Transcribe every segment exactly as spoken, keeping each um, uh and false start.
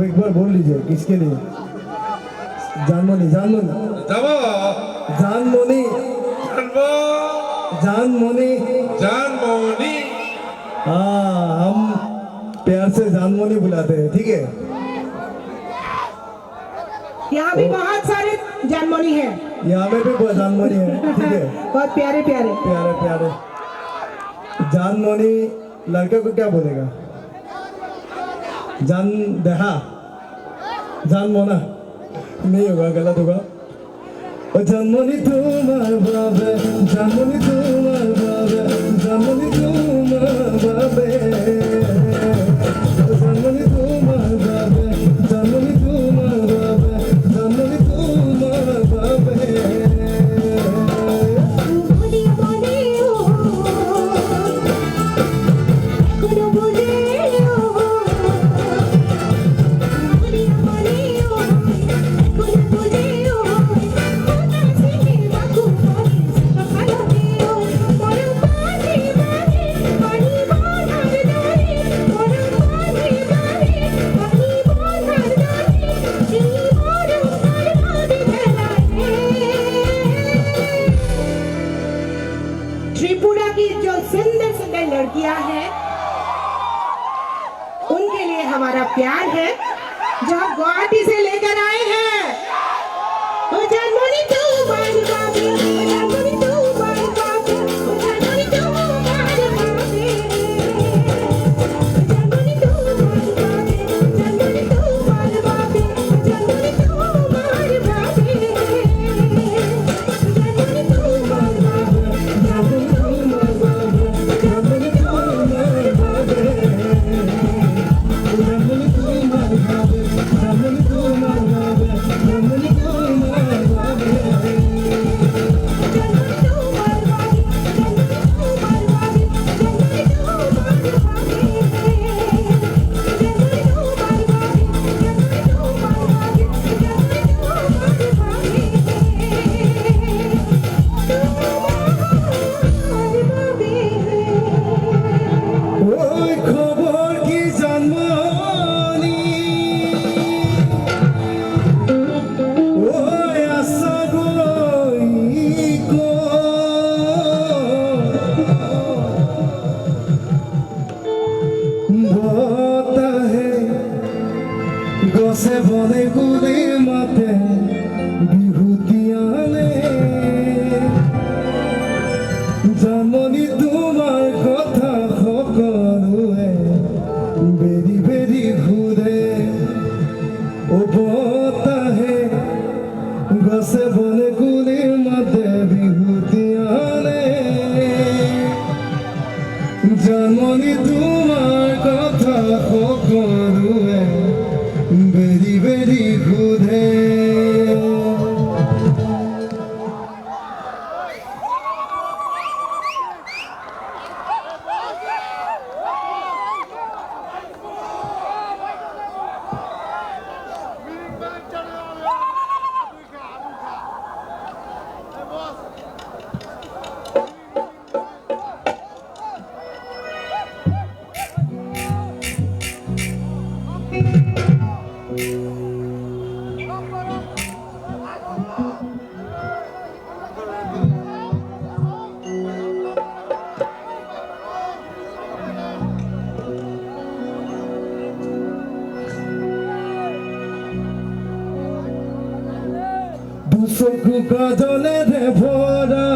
एक बार बोल लीजिए, किसके लिए? जानमोनी, जानमोनी। जाबो। जानमोनी। जानबो। जानमोनी। जानमोनी। हाँ, हम प्यार से जानमोनी बुलाते हैं, ठीक है? यहाँ भी ओ। बहुत सारे जानमोनी हैं। यहाँ में भी बहुत जानमोनी है, ठीक है? बहुत प्यारे, प्यारे। प्यारे, प्यारे। जानमोनी लड़का को क्या बोलेगा? जान दहा। जानमोना। नहीं होगा, गलत होगा। ओ जानमोनी तुम्हार बाबे, जानमोनी तुम्हार बाबे, जानमोनी तुम्हार बाबे। ओ जानमोनी तुम्हार बाबे, जानमोनी तुम्हार बाबे, जानमोनी तुम्हार बाबे। त्रिपुरा की जो सुंदर सुंदर लड़कियां हैं, उनके लिए हमारा प्यार है, जो हम गुवाहाटी से लेकर आए हैं। ओ जानमोनी तुम्हार बाबे, ओ जानमोनी तुम्हार बाबे, ओ जानमोनी तुम्हार बाबे। Oi, khobor ki janmani? Oi, asa goi ko. Bota hai, gose bole gule mate bihutiane. Janmoni tomar kotha hokorue beri beri ghure. O bota hai, gose bole gule mate bihutiane. Janmoni tomar kotha hokorue beri beri ghure. Dusok kajole de bhora,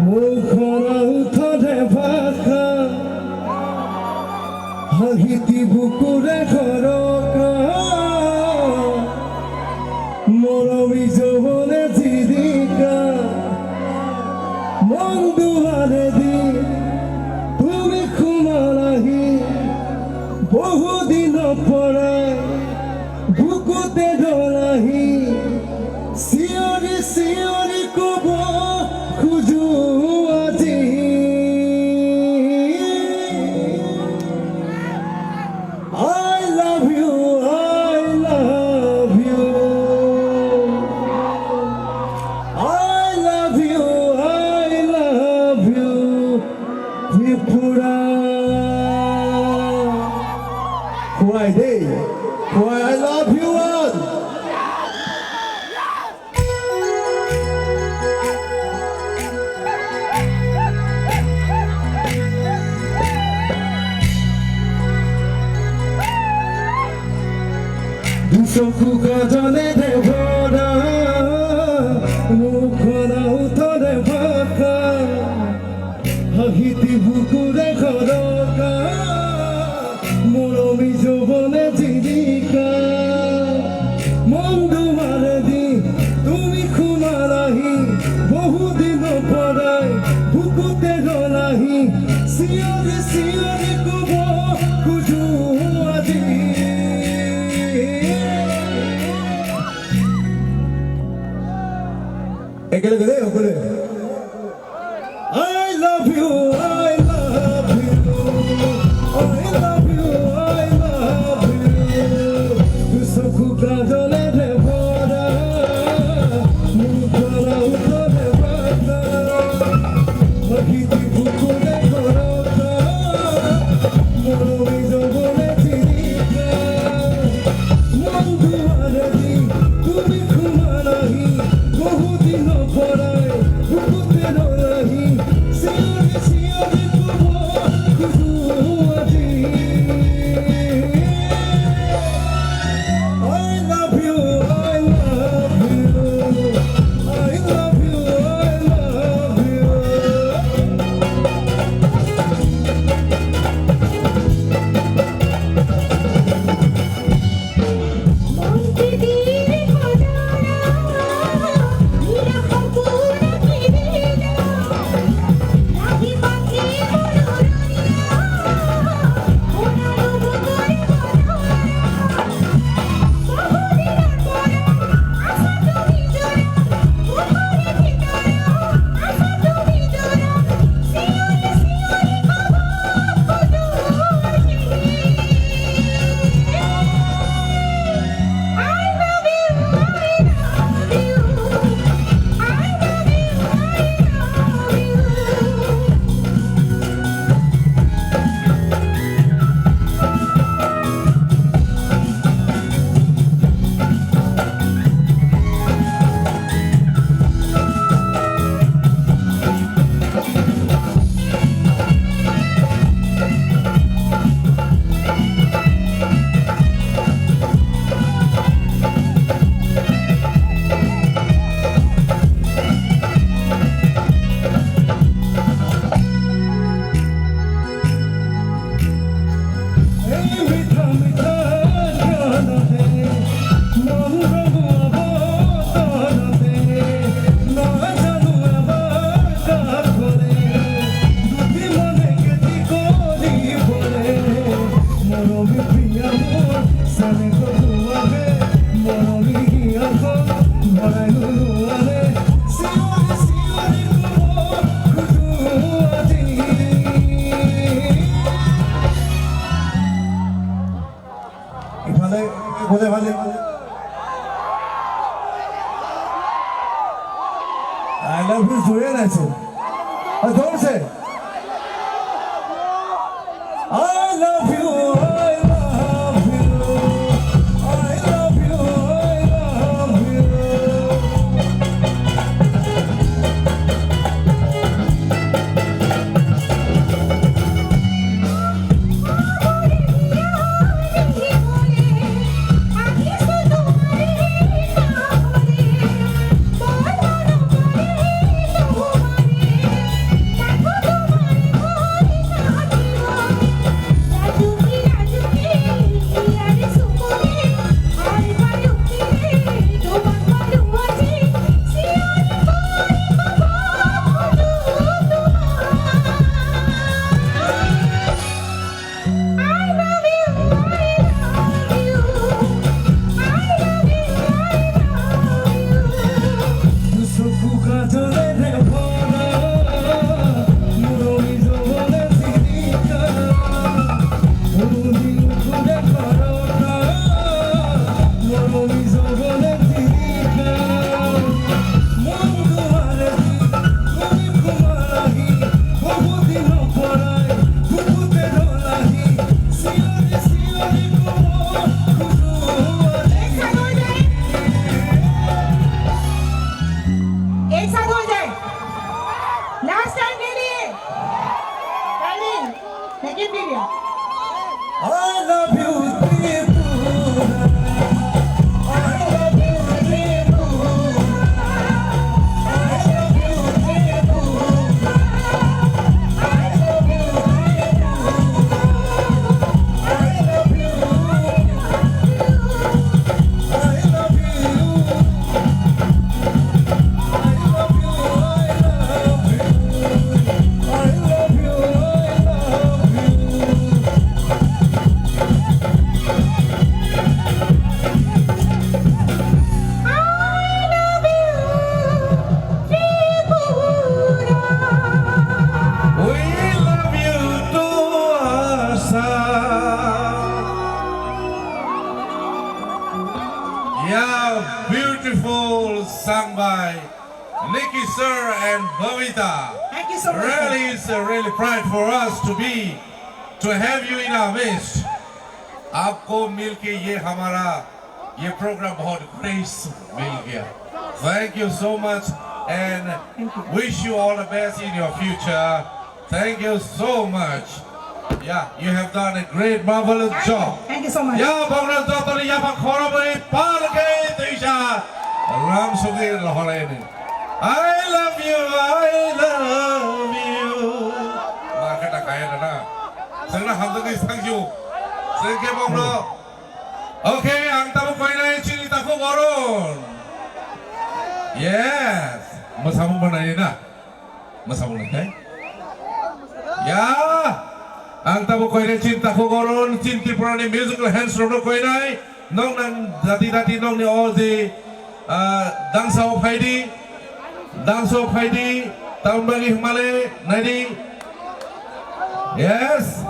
mukhora utha de bhakha, hahiti bukure khoroka, moromi jobone jirika, mon duare di, tumi khumalahi, bohu din pore. Bukute dolahi, siori siori kobo khuju aji. I love you, I love you. I love you, I love you. Kuka jone de bora, mukona utore baka, hahiti bukure khoroka, moromi jobone jirika, mondu maredi, tumi khumarahi, bohu dino porai, bukute golahi, siyori siyori kubo kuju aji. Ekelege de, okole. I love you, I love you, I love you, I love you. Duso kuka jole de bora, mukara utore baka, mahiti bukure khoroka, moromi jobone jirika. Iphale, iphale, iphale. I love you, Julian, I say. A, don't say. I love you, I love you, I love you, I love you. Beautiful sung by Nikki sir and Bhavita. Thank you so much, sir. Really, it's a really pride for us to be, to have you in our midst. आपको मिलके ये हमारा ये प्रोग्राम बहुत ग्रेस मिल गया। Thank you so much and wish you all the best in your future. Thank you so much. Yeah, you have done a great, marvelous job. Thank you so much. Ya, bongno jotoni ya pa khorobwi palke tuisa lam sugi loholeni. I love you, I love you. Ma kata kaya na. Sengna hamdagi thank you. Sengke bongno. Okay, ang tamo koinai chini takhuk Arun. Yes. Mosamung banai na. Mosamung nai. Ya. Ang tamo koinai chini takhuk Arun, chini Tripura ni musical hands rokno koinai. Nong nang dati dati nong ni oji, ah, dangsa o phaidi. Dangsa o phaidi. Taun bagi himale naidi. Yes.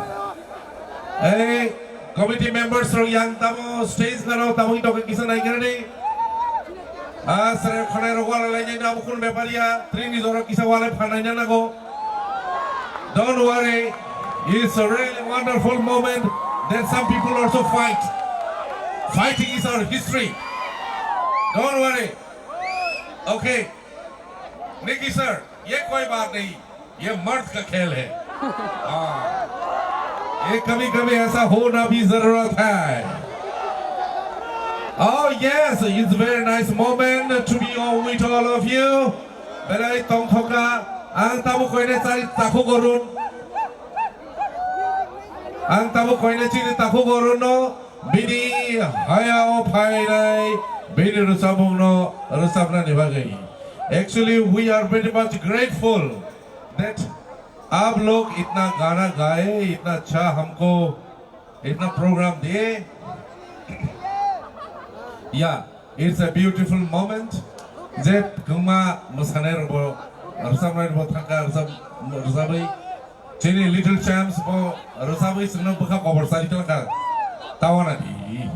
Ei committee members rok yang tamo stage naro tamo ito kisa nai kene ni. Ah, sere khonai rok wala lai nai abo kun bepar ya. Trini jorok kisa wala phanai na nago. Don't worry. It's a really wonderful moment that some people also fight. Fighting is our history. Don't worry. Okay. Nikki sir, ये कोई बात नहीं। ये मर्द का खेल है। हाँ। ये कभी-कभी ऐसा होना भी जरूरत है। Oh yes, it's a very nice moment to be all with all of you. Belai tongthokna, ang tamo koine chari takhuk Arun. Ang tamo koine chini takhuk Arun no. Bini hayao phainai, bini rwchapmungno rwchapnani bagwi. Actually, we are very much grateful that आप लोग इतना गाना गाए, इतना अच्छा हमको, इतना program दिए। Yeah, it's a beautiful moment. Je kwma mwsanai rokbo, rwchapnai rokbo thangkha, rwchap, rwchapwi. Chini Little Champs bo rwchabwi chwngno bwkha kobor chari twlangkha. Tawana di.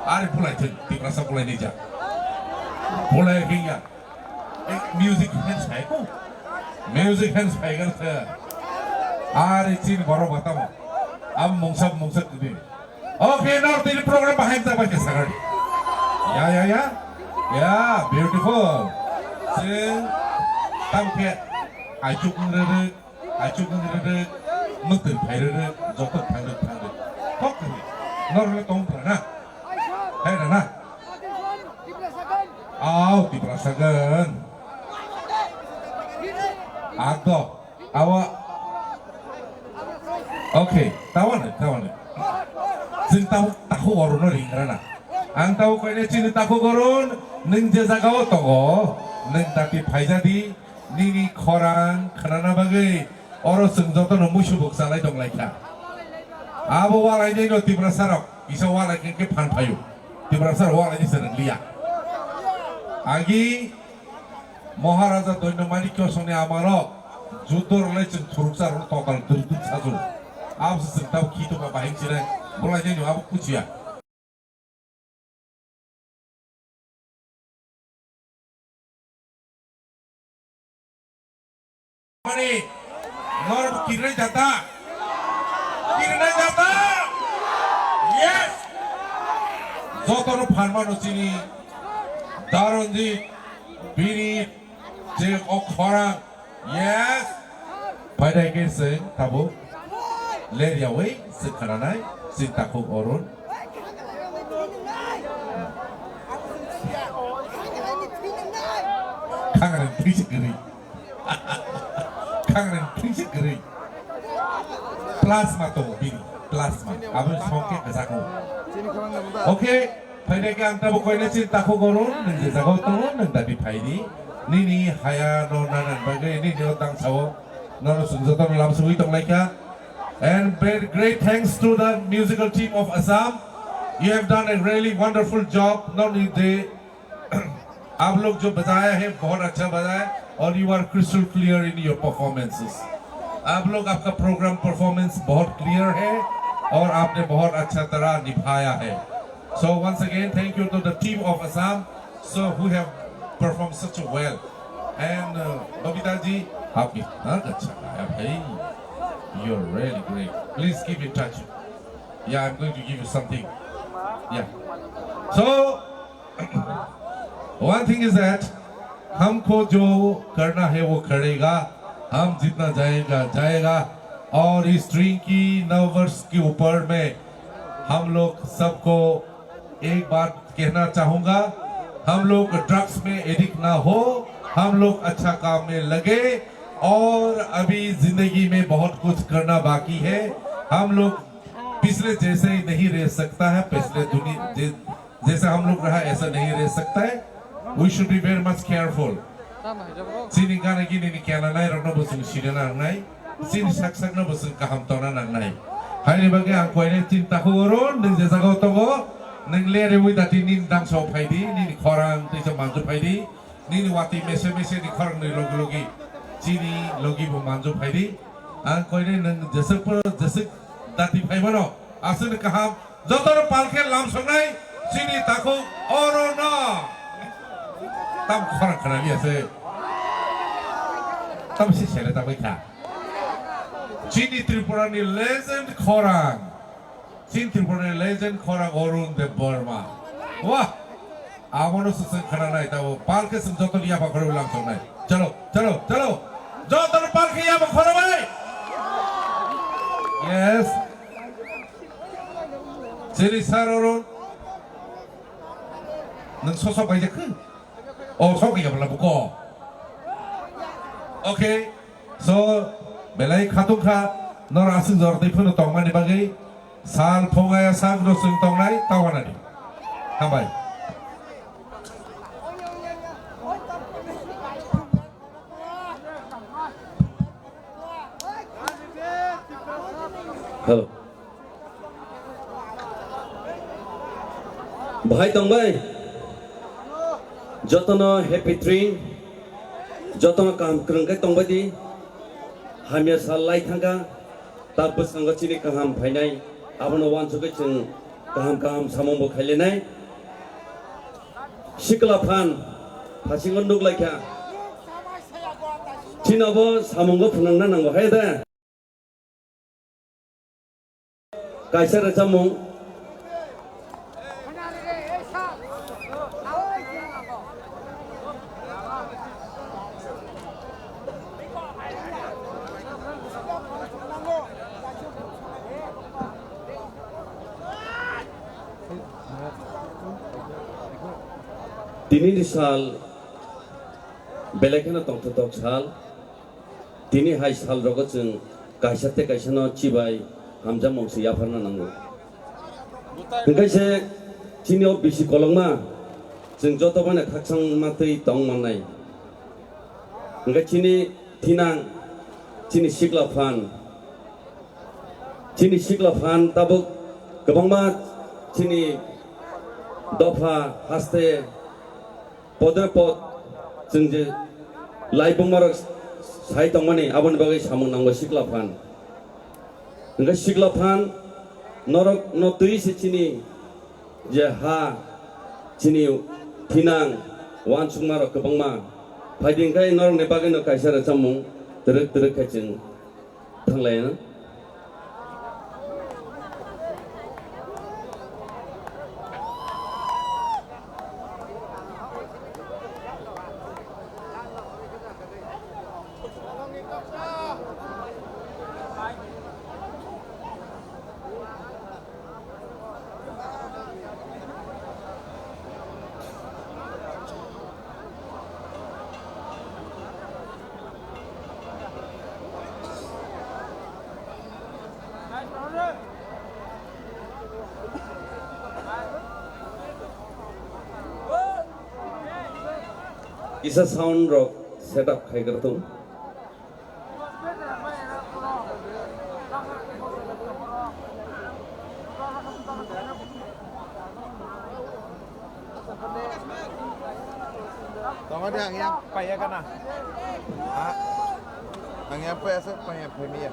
Ari bulai thung, Tiprasa bulai nija. Bulai kingya. Eh, music hands hai ko. Music hands hai kar thung. Ari chini borok batamo. Am mungsak mungsak di. Okay, now the program bahai ta bai sakari. Ya, ya, ya. Ya, beautiful. Sing tam ke achuk ngrere, achuk ngrere, mutur phairere, joto phairere, phairere. Kok kari. Nor le tong pra na. Hai na na. Au, Tiprasa gan. Agdo. Awa. Okay, tawane, tawane. Chwng takhuk, takhuk Arunno ringrana. Ang takhuk koine chini takhuk Arun, nwng je jagao tongo, nwng dati phaijadi, nini khorang khnana bagwi, oro chwng jotono muisubuk chalai tonglaikha. Abo walainaino Tiprasarok, kisa walai khe phan phaio. Tiprasarok walaini se rwngliya. Agi Maharaja Doino Manikyo songni amalo juddo rwlai chwng thuruksa rwno tokal durduk sajwk. Abose chwng tabuk khi tongma bahai chinai bwlainaino abo kuchiya. Mani, norok kirinai jata? Kirinai jata? Yes! Jotono pharmano chini Daronjit, bini je o khorang. Yes! Phaidai khe chwng tabuk ler yaui chwng khananai chini takhuk Arun. Khangreng thwi se kwrwi. Khangreng thwi se kwrwi. Plasma tongo bini, plasma. Aboni song khe kwchak tongo. Okay, phaidai khe ang tabuk koine chini takhuk Arun, nwng je jagao tongo, nwng dabi phaidi. Nini haya no nanan bagwi, nini o tangsao, nono chwng jotono lamsogwi tonglaikha. And very great thanks to the musical team of Assam. You have done a really wonderful job. Noni je आप लोग जो बजाया है, बहुत अच्छा बजाया, और you are crystal clear in your performances. आप लोग, आपका प्रोग्राम परफॉर्मेंस बहुत क्लियर है और आपने बहुत अच्छा तरह निभाया है। So once again, thank you to the team of Assam, so who have performed such well. And uh, Babita ji, आप भी इतना अच्छा गाया भाई, you're really great. Please keep in touch. Yeah, I'm going to give you something. Yeah. So one thing is that हमको जो करना है वो करेगा, हम जितना जाएगा जाएगा। और इस ट्रेन की नववर्ष के ऊपर में हम लोग सबको एक बात कहना चाहूंगा, हम लोग ड्रग्स में एडिक्ट ना हो, हम लोग अच्छा काम में लगे। और अभी जिंदगी में बहुत कुछ करना बाकी है। हम लोग पिछले जैसे ही नहीं रह सकता है, पिछले दुनिया जै-, जैसे हम लोग रहा ऐसा नहीं रह सकता है। We should be very much careful. Chini gana gini ni kena nai rokno bo chwng sina nangnai. Chini sak sakno bo chwng kaham tongna nangnai. Haini bagwi ang koinai chini takhuk Arun, nwng je jagao tongo, nwng le rewi dati nini dangso phaidi, nini khorang teisa manju phaidi, nini wati mese mese ni khorang ni logi logi, chini logi bo manju phaidi. Ang koinai nwng jeswk po, jeswk dati phaimano, aswkni kaham, jotono palkhe lamsoknai, chini takhuk Arun no. Tam khorang khwnaliya se. Tam si sele ta bai kha. Chini Tripura ni legend khorang. Chini Tripura ni legend khorang Arun Debbarma. Wah! Abono swswng khwnanai tabo. Palkhe swng joto ni yapha khoro lamsoknai. Chalo, chalo, chalo. Joto ni palkhe yapha khoro bai. Yes. Chini sir Arun. Nwng sosok bai jakhu. Oh, sok ya bala buko. Okay. So, belai khatung kha, nor aswk jor tei phano tongmani bagwi sal phongaya sak no chwng tongnai tauhanani. Hambai. Hello. Bahai tongbai. Jotono happy train. Jotono kaham kwrwng khe tongbai di. Hamya sal lai thangkha. Ta bwskango chini kaham phainai. Abono uansugwi chwng kaham kaham samungbo khailainai. Sikla phan phasingo nuk lai kha. Chini obo samungo phunukna nango hai da. Kaisa rwchapmung. Tini ni sal belai kheno tongthoktok sal. Tini hai sal rogo chwng kaisa tei kaisa no chibai hamjakmung se yapharna nango. Hwnkhe se chini o bisi kolokma chwng joto bai no khakchangma twi tong mannai. Hwnkhe chini thinang, chini sikla phan, chini sikla phan tabuk kwbangma chini dopha haste podre pod chwng je laibuma rok sai tongmani aboni bagwi samung nango sikla phan. Hwnkhe sikla phan norok no twi se chini je ha chini thinang uansukma rok kwbangma phaidi hwnkhe norok ni bagwi no kaisa rwchapmung twrwk twrwk khe chwng thanglai. Kisa sound rok setup khai kar tung. Tama de ang yang paya kana. Ha? Ang yang paya sa paya paya.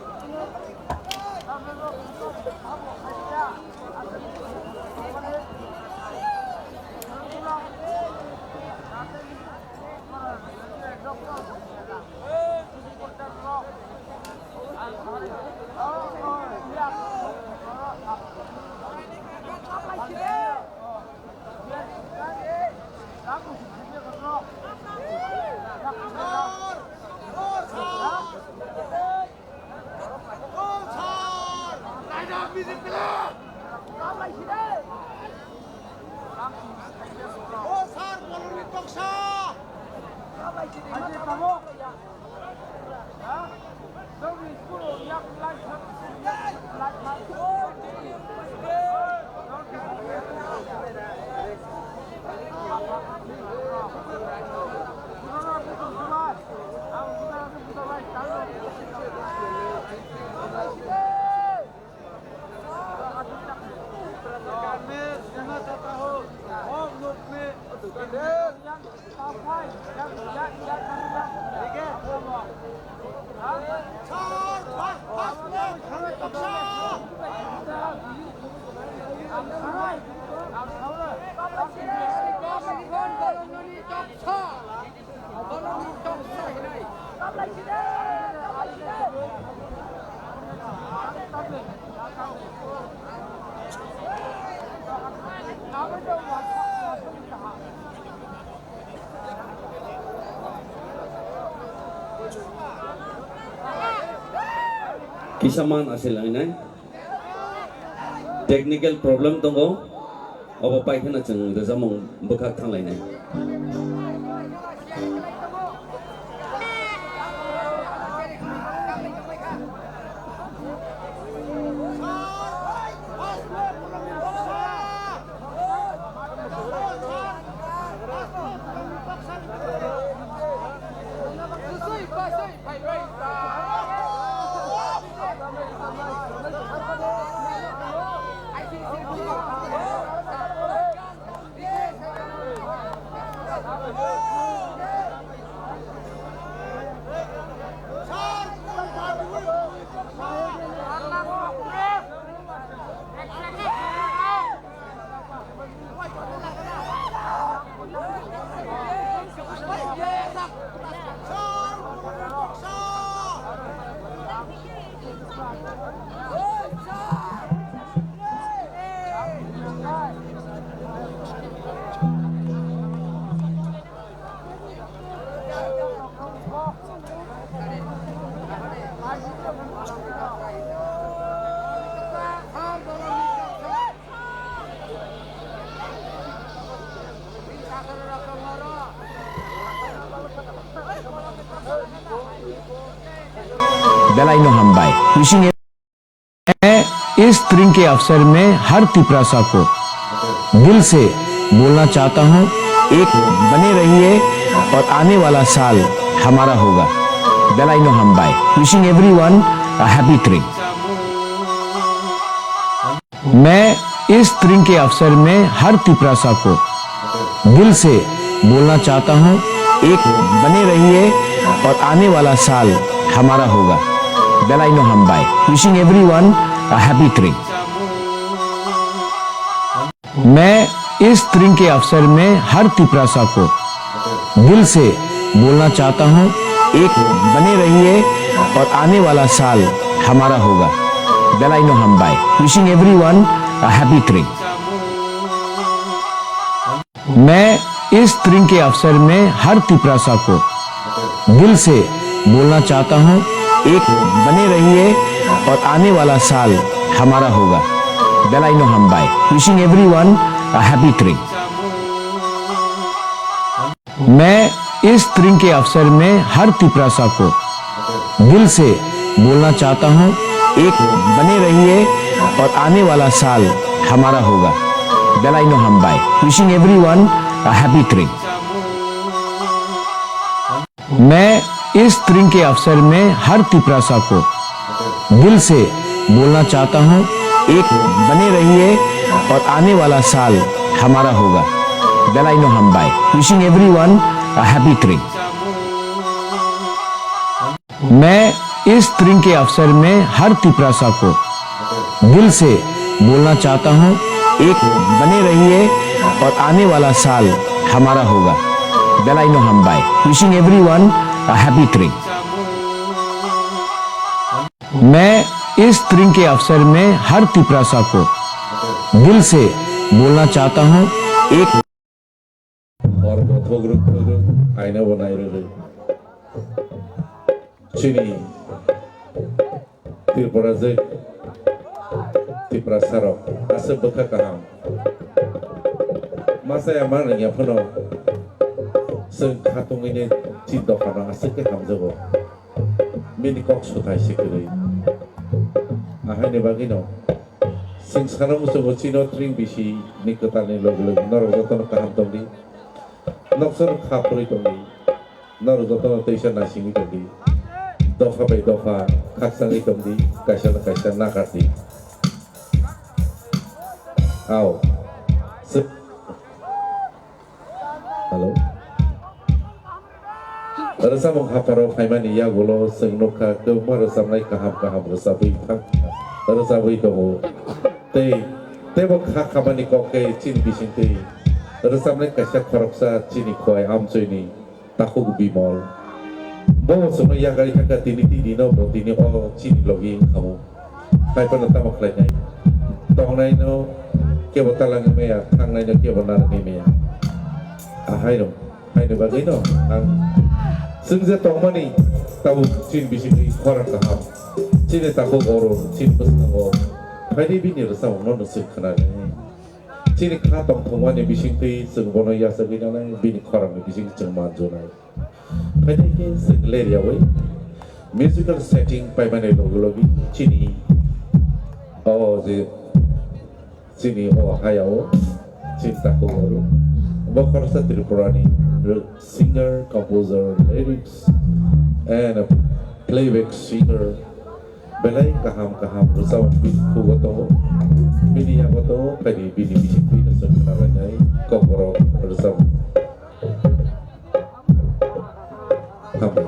Kisa man ase lainai. Technical problem tongo. Obo pai kheno chwng rwchapmung bwkhak thanglainai. Belai no hambai. Wishing you. मैं इस तरीके के अवसर में हर तिपरासा को दिल से बोलना चाहता हूँ, एक बने रहिए और आने वाला साल हमारा होगा। Belai no hambai. Wishing everyone a happy Tring. मैं इस तरीके के अवसर में हर तिपरासा को दिल से बोलना चाहता हूँ, एक बने रहिए और आने वाला साल हमारा होगा। Belai no hambai. Wishing everyone a happy Tring. मैं इस तरीके के अवसर में हर तिपरासा को दिल से बोलना चाहता हूँ, एक बने रहिए और आने वाला साल हमारा होगा। Belai no hambai. Wishing everyone a happy Tring. मैं इस तरीके के अवसर में हर तिपरासा को दिल से बोलना चाहता हूँ, एक बने रहिए और आने वाला साल हमारा होगा। Belai no hambai. Wishing everyone a happy Tring. मैं इस तरीके के अवसर में हर तिपरासा को दिल से बोलना चाहता हूँ, एक बने रहिए और आने वाला साल हमारा होगा। Belai no hambai. Wishing everyone a happy Tring. मैं इस तरीके के अवसर में हर तिपरासा को दिल से बोलना चाहता हूँ, एक बने रहिए और आने वाला साल हमारा होगा। Belai no hambai. Wishing everyone a happy Tring. मैं इस तरीके के अवसर में हर तिपरासा को दिल से बोलना चाहता हूँ, एक बने रहिए और आने वाला साल हमारा होगा। Belai no hambai. Wishing everyone a happy Tring. मैं इस तरीके के अवसर में हर तिपरासा को दिल से बोलना चाहता हूँ, एक Borok bo thugrwk thugrwk aina bo nairwrwk. Chini Tripura jwk, Tiprasa rok aswk bwkha kaham. Masa ya ma rwngya phano. Chwng khatungwini chini dophano aswk khe hamjago. Bini kok suthai se kwrwi. Ahaini bagwino chwng sana muchungo chini tring bisi ni kwtalni logi logi norok jotono kaham tongdi. Noksa rok kha phurwi tongdi. Norok jotono teisa naisingwi tongdi. Dopha bai dopha khakchangwi tongdi. Kaisa no kaisa nakardi. Ao. Sw- Hello. Rwchapmung hapharo phaimani yagulo chwng nukha kwbangma rwchapnai kaham kaham rwchapwi thang, rwchapwi tongo. Tei teibo kha khamani kok khe chini bisingtwi rwchapnai kaisa khoroksa chini khowai amchoini takhuk Bimol. Bo chwngno yakarwi thangkha tini tini no bo tini o chini logi wngkha mo. Hai phano tamo khlainai? Tongnaino kebo talangwi maya, thangnaino kebo narwgwi maya. Ahaino, haino bagwino ang chwng je tongmani tabuk chini bisingtwi khorang kaham. Chini takhuk oro, chini bwskango. Phaidi bini rwchapmungno nwswk khwnanai. Chini kha tongthokmani bisingtwi chwng bono yachagwi nanai, bini khorangni bisingtwi chwng manjunai. Phaidi khe chwng leryawi musical setting paimani logi logi chini o je chini o hayao chini takhuk oro bo khoroksa Tripurani singer, composer, lyrics and playback singer. Belai kaham kaham rwchapmung bini khugo tongo, bini yago tongo, phaidi bini bisingtwi no chwng khwnalainai kokborok rwchapmung. Hambai.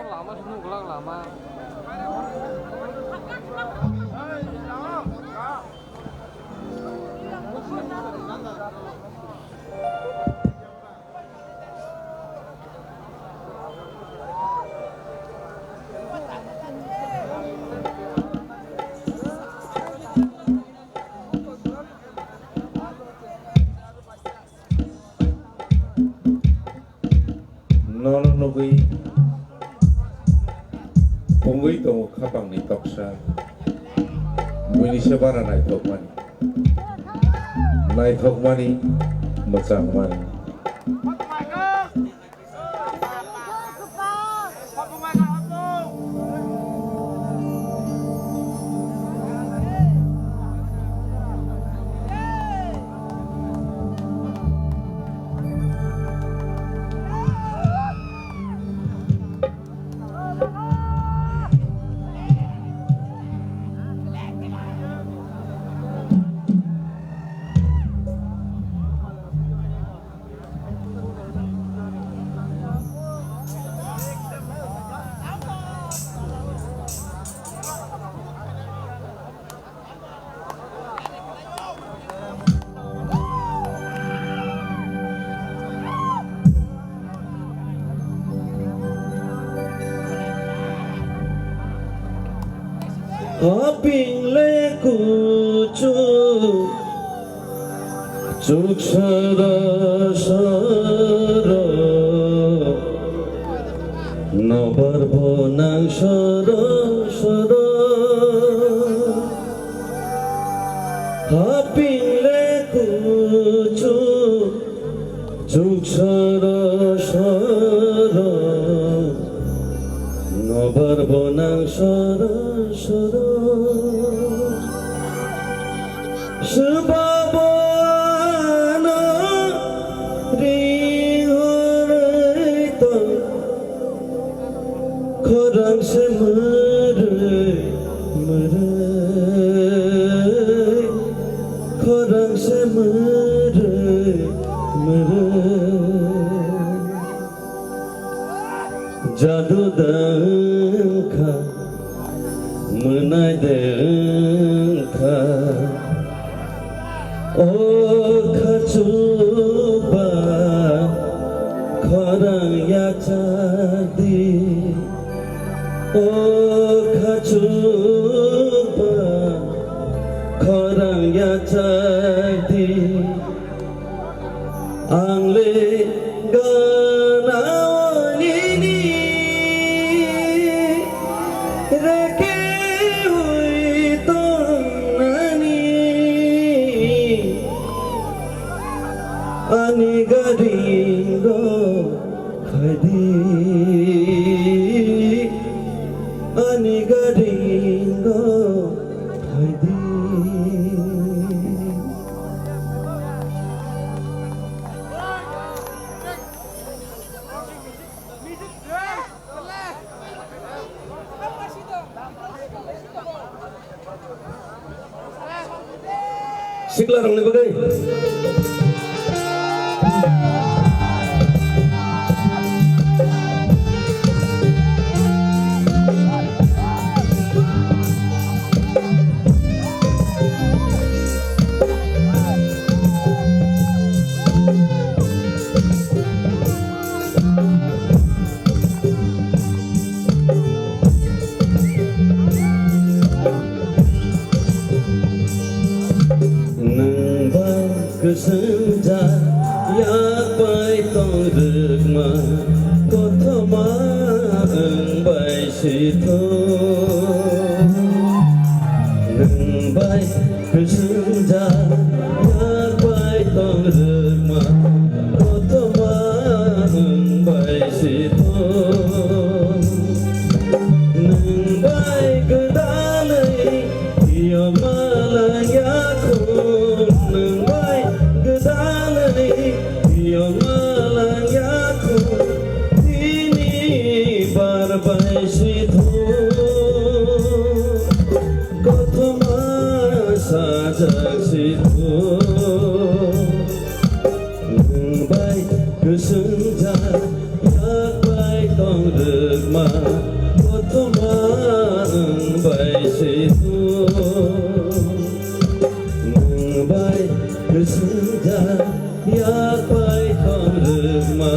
Lama sini ulang lama. Nono nugwi pungwi tongo khapangni toksa, buini se bara naithokmani, naithokmani, mwchangmani. Haping le kuchuk, chuk sada sara. Barbo nang soro soro, haping le kuchu chung soro soro, nobar bo nang soro soro. Swbabo ano ring horoi tong. Khorang se mwrwi, mwrwi, khorang se mwrwi, mwrwi. Jadu dangkha, mwnai dangkha. O khachukba khorang yachakdi. O khachukba khorang yachakdi. Ang le gana nini reke ui tongnani. Ani garingo khaidi, ani garingo khaidi. Sikla rokni bagwi. Nwng bai kwswng jak yak bai tong rwkma, kothoma nwng bai sithok. Nwng bai kwswng jak yak bai tong rwkma, kothoma nwng bai sithok. Nwng bai gwdalwi yokma lang yakhung, nwng bai gwdalwi yokma lang yakhung, tini bar bai sithok. Kothoma sajak sithok. Nwng bai kwswng jak yak bai tong rwkma, kothoma nwng bai sithok. Nwng bai kwswng jak yak bai tong rwkma,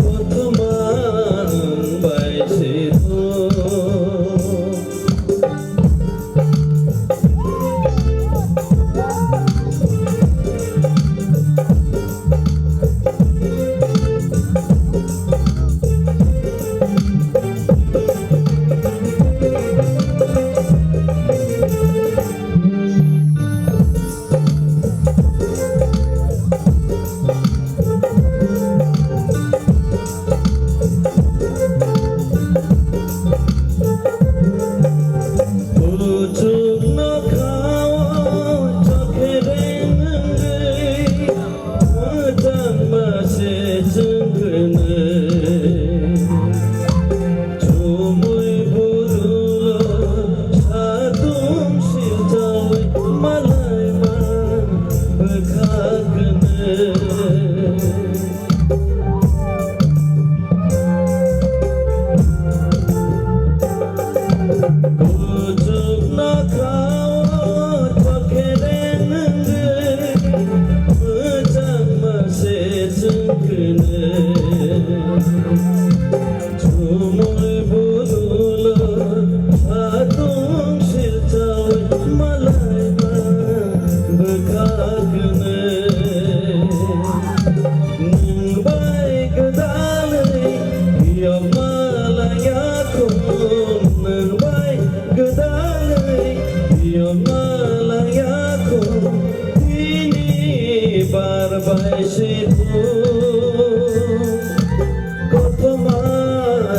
kothoma nwng bai sithok.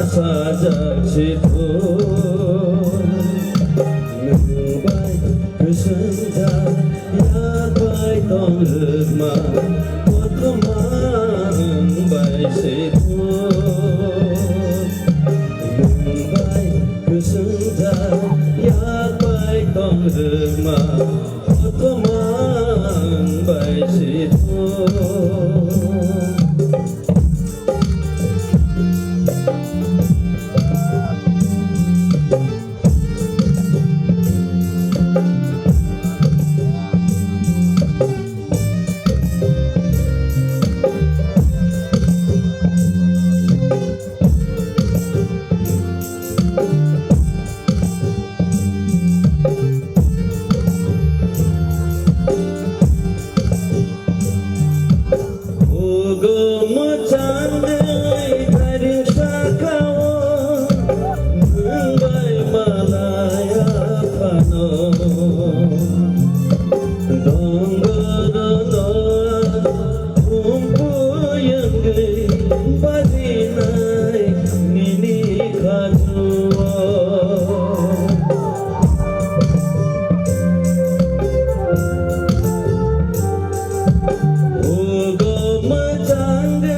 Sajak si thung, nwng bai kwswng jak, yak bai tong rwkma, kothoma nwng bai si thung. Nwng bai kwswng jak, yak bai tong rwkma, kothoma nwng bai si thung. Ugo mwchangwi gari sakao nwng bai malaya phano. Dongorono thumpu yangwi badinai nini khachuo. Ugo mwchangwi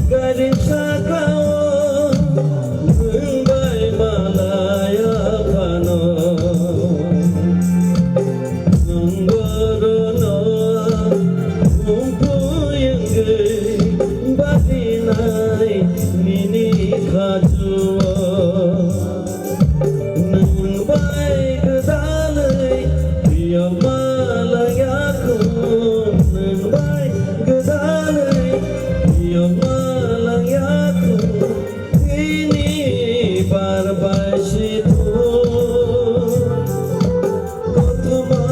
gari sakao nwng bai malaya phano. Nwng borono thumpu yangwi badinai nini khachuo. Nwng bai gwdalwi phiyokma langya kho, nwng bai gwdalwi phiyokma langya kho, bini bar bai si thung, kothoma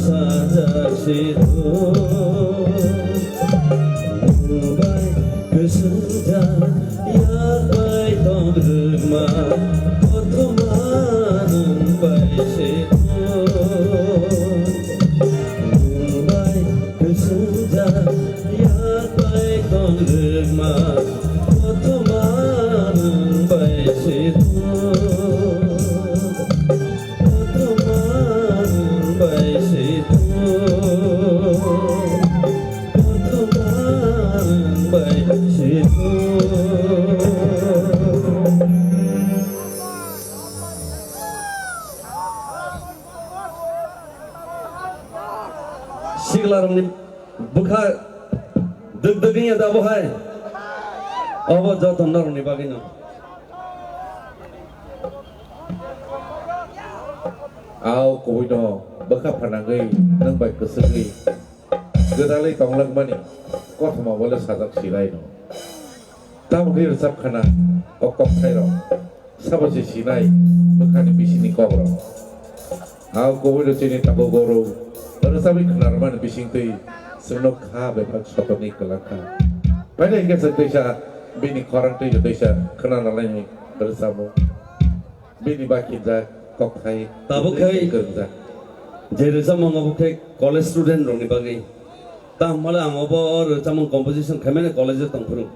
sajak si thung. Nwng bai kwswng jak, yak bai tong rwkma, kothoma nwng bai se thung. Nwng bai kwswng jak, yak bai tong rwkma, kothoma nwng bai se thung. Kothoma nwng bai se thung. Siklarokni bwkha dwk dwk wngya da bo hai? Obo joto norokni bagwino. Ao kubui no bwkha phanangwi nwng bai kwswgwi gwdalwi tonglakmani kothoma bole sajak silaino. Tamoni rwchapkhana o kokthairok sabo se sinai bwkhani bisingni kokrok. Ao kubui no chini tabuk oro rwchapwi khwnarwmani bisingtwi chwngno kha bebak sotoni kwlangkha. Painai khe chwng teisa bini khorang twi teisa khwnanalaini rwchapmung. Bini bakhinjak kokthai tabuk khai kwrwngjak. Je rwchapmung obo khe college student rokni bagwi. Tamo hwnle ang obo o rwchapmung composition khaimani college o tongphuru.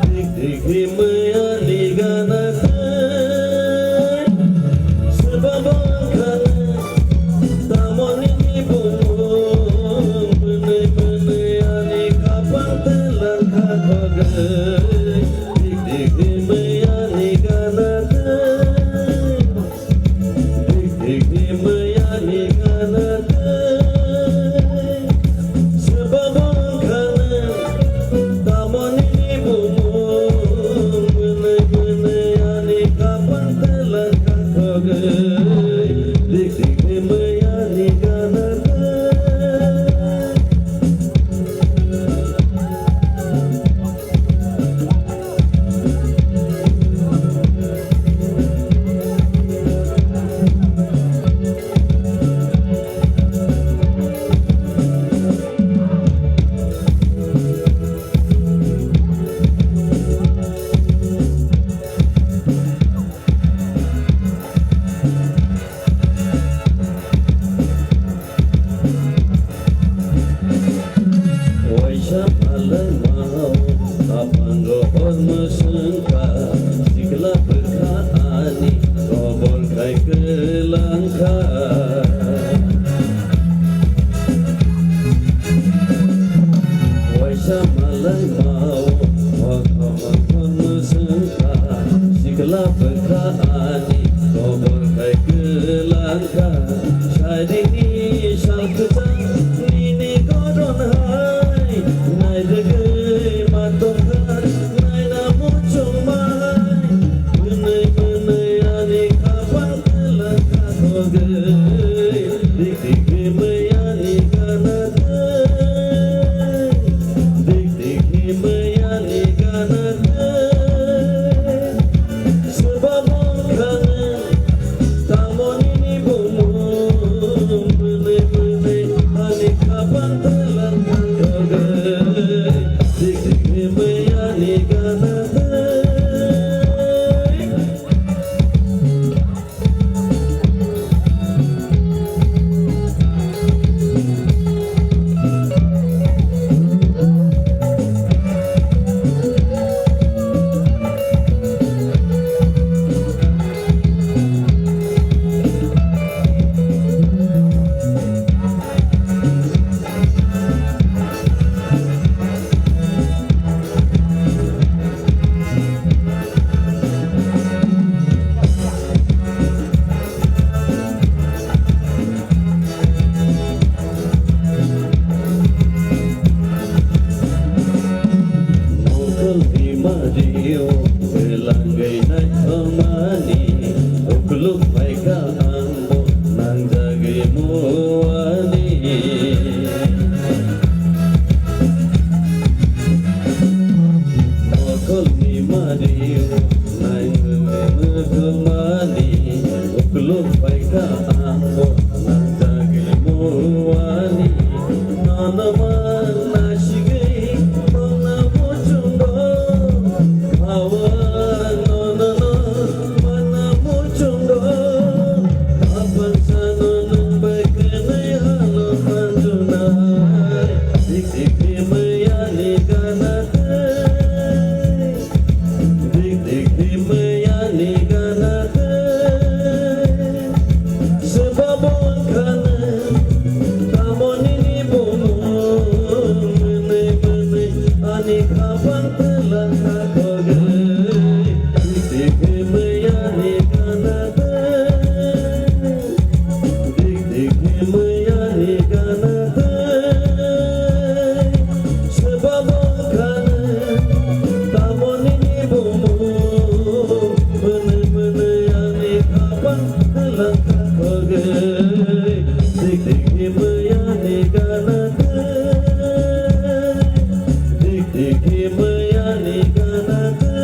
Dik dik himwi ani gana tei. Swbabo wngkha tamo nini bumung. Mwnwi mwnwi ani khapang twlang kha khogwi. Dik dik himwi ani gana tei. Dik dik himwi ani gana tei. Swbabo wngkha nang tamo nini bumung. Mwnwi mwnwi ani khapang twlang kha khogwi. Dik dik himwi ani gana tei. Waisa malai mao, kapango hor mwswngkha, sikla bwkha ani kobor khai kwlangkha. Waisa malai mao, o kapango hor mwswngkha, sikla bwkha ani kobor khai kwlangkha. Saidini sal kwchang nini goron hai, nairwgwi ma tongkha, naina muchung mai. Mwnwi mwnwi ani khapang twlang kha khogwi, dik dik himwi ani gana tei. Dik dik himwi ani gana tei. Swbabo wngkha nang tamo nini bumung. Mwnwi mwnwi ani khapang twlang kha khogwi. Dik dik himwi ani gana tei. Mokol bimario belangwi naithomani, ukluk phaikha ang bo nangjagwi muani. Mokolni mari naingwi mwthangmani, ukluk phaikha ang bo nangjagwi muani. Nono mang nasigwi mangna muchungo, hawa nono no. Mana muchungo, apan sano nung bai kene alo manjunai. Dik dik himwi ani gana tei, dik dik himwi ani gana tei. Swbabo wngkha nang tamo nini bumung. Mwnwi mwnwi ani khapang twlang kha khogwi. Dik dik himwi ani gana tei. Dik dik himwi ani gana tei. Swbabo wngkha nang tamo nini bumung. Mwnwi mwnwi ani khapang twlang kha khogwi. Dik dik himwi ani gana tei. Dik dik himwi ani gana tei.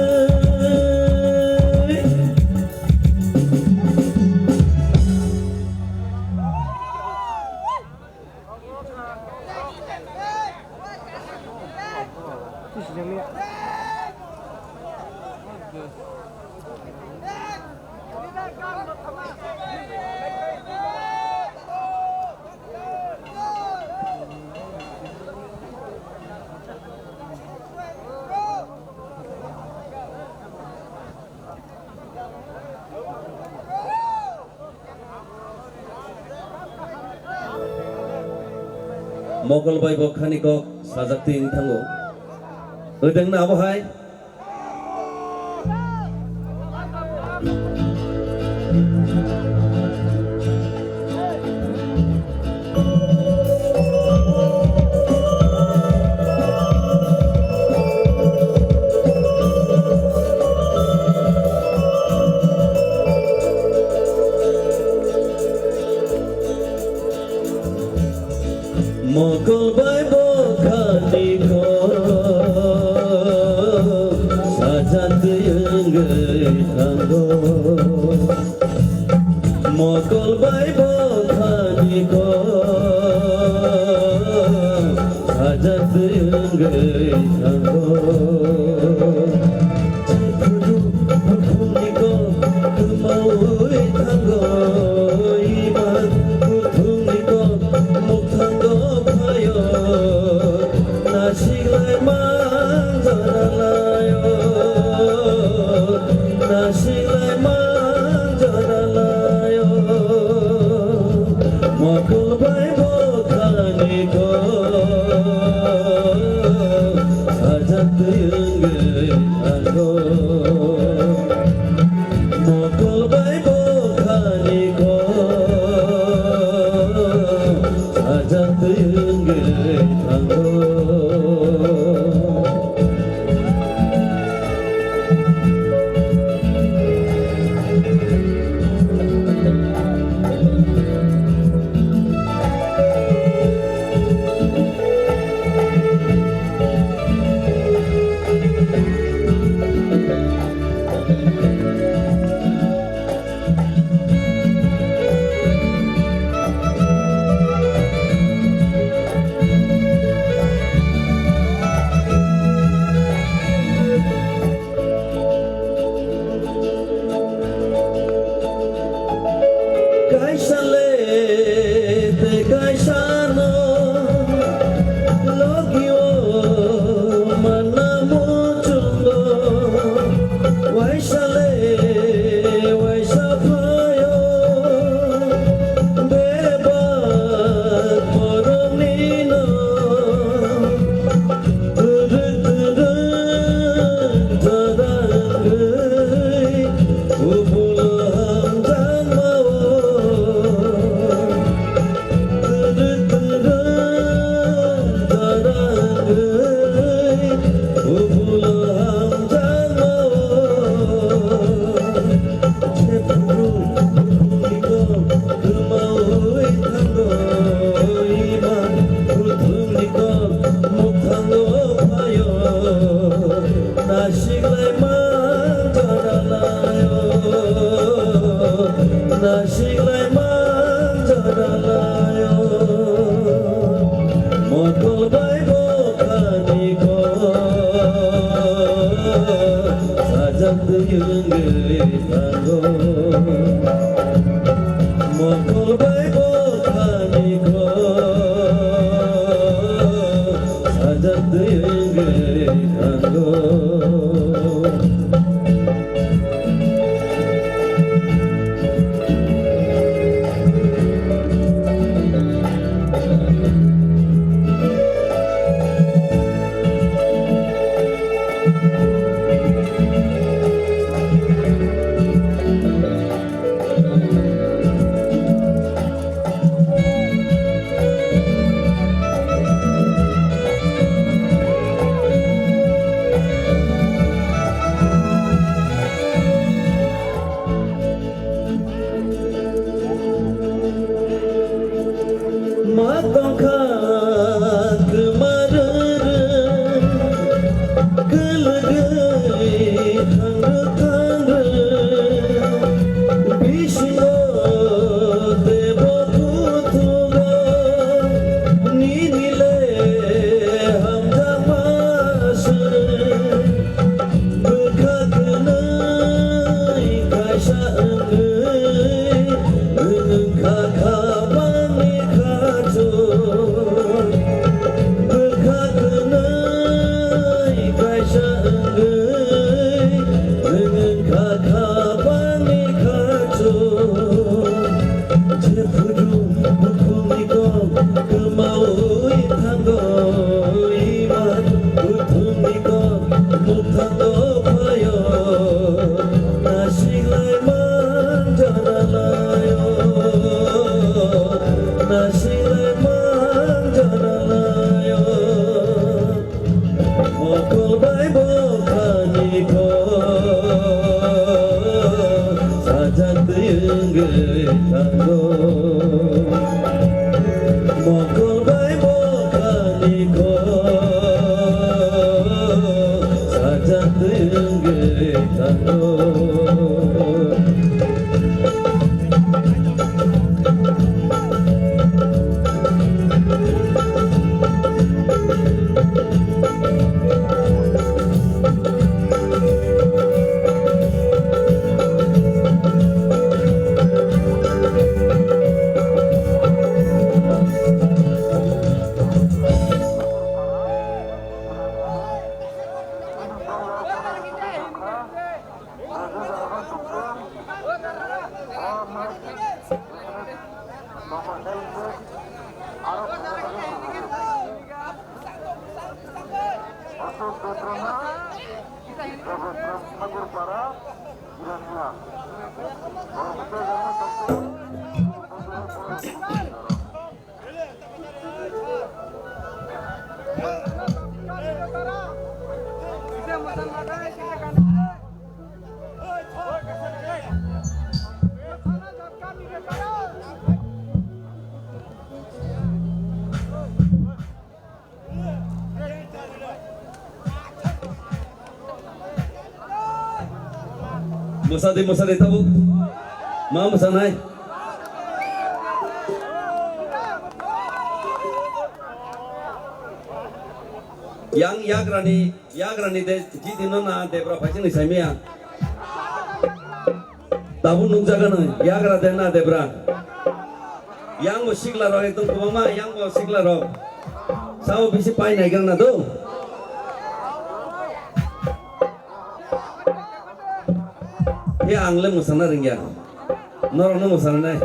Mokol bai bo khani kok sajak twi wng thango. Wng tongna abo hai. Mokol bai bo khani kok sajak twi wngwi thango. Mokol bai bo khani kok sajak twi wngwi thango. Jephuru bukhukni kok kwmaui thango, iman bukhukni kok mukthango phaio. Nasiklai man jora laio, nasiklai man jora laio. Mokol bai bo khani kok sajak twi wngwi thango. Mokol bai bo khani kok sajak twi wngwi thango. Kaisa le tei kaisa no logi o manna muchungo. Waisa le waisa phaio bebak borokni no. Jephuru bukhukni kok kwmaui thango, iman bukhukni kok mukthango phaio. Nasiklai man jora laio, nasiklai man jora laio. Mokol bai bo khani kok sajak twi wngwi thango. Mokol bai bo khani kok sajak twi wngwi thango. Mwsadi, mwsadi, tabuk ma mwsanai? Yang yagrani, yagrani de jidino na debra phaisingni saimaya. Tabuk nukjago no, yagra de na debra. Yang bo sikla rok ekdom kwbangma, yang bo sikla rok. Sao bisi pai naigra na do. He ang le mwsana rwngya. Norok no mwsana nai.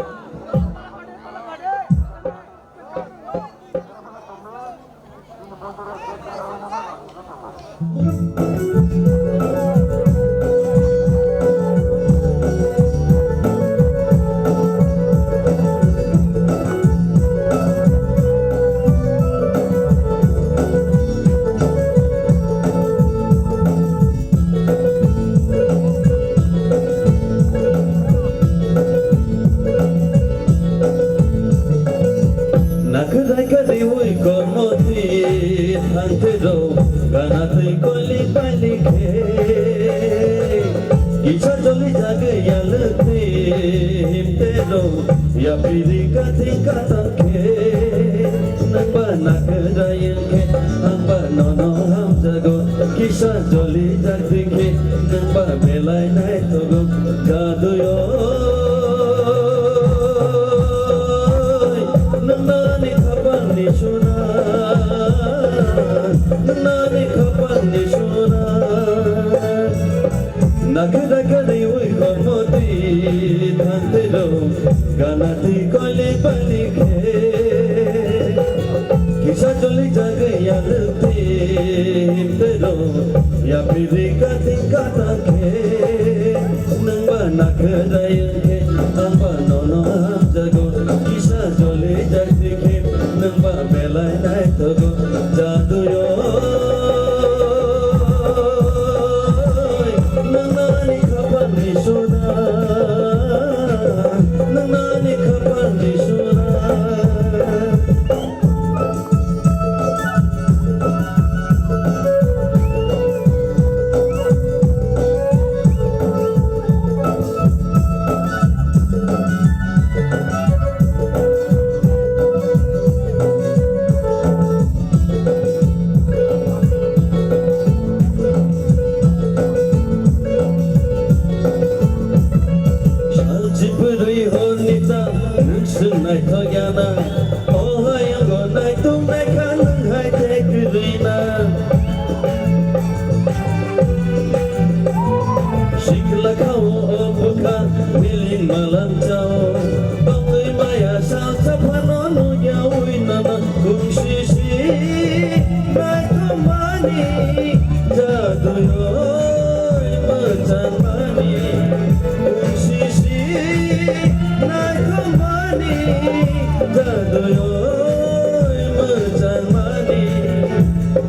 Nakhe raika riwi kormo twi thangte rw, gana twi koli pali khe. Kisa joli jagwi yalwk twi himte rw, yapiri kathi kathang khe. Nangba nakhe rayang khe, angba nono hamjago. Kisa joli jak twi khe, nangba belai naithogo. Jaduyoi, nang nani khapangni sona, nang nani khapangni sona. Nakhe dakhe riwi kormo twi thangte rw, gana twi koli pali khe. Kisa joli jagwi yalwk twi himte rw, yapiri kathi kathang khe. Nangba nakhe rayang khe, angba nono hamjago. Kisa joli jak twi khe, nangba belai naithogo. Jaduyoi, nang nani khapangni sona, nang nani khapangni sona. Sal chipirwi horni ta, nwng swng naithok ya na. O hayungo naitung naikha nwng hai tei kwrwi na. Sikla khao o bwkha, miling malam chao. Bangwi maya sal saphano nukya wi nana. Kung sisi naithokmani, jaduyoi mwchangmani. Kung sisi naithokmani, jaduyoi mwchangmani.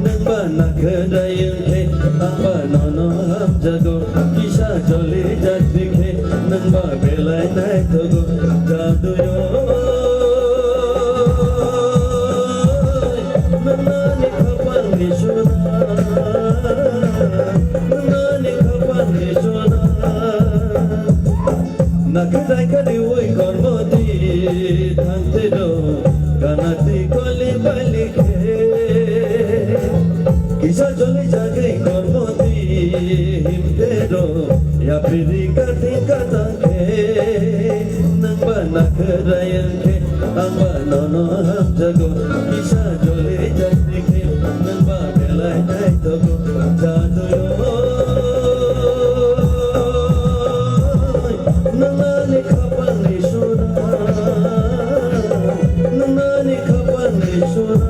Nwngba nakhe dayung khe, angba nono hamjago. Kisa joli jak twi khe, nwngba belai naithogo. Jaduyoi, nwngnani khapangni sona, nwngnani khapangni sona. Nakhe daikha riwi kormo twi thangte rw, gana twi koli pali khe. Kisa joli jagwi kormo twi himte rw, yapiri kathi kathang khe. Nwngba nakhe rayang khe, angba nono hamjago. Kisa joli jak twi khe, nwngba belai naithogo. Jaduyoi, nwngnani khapangni sona, nwngnani khapangni sona.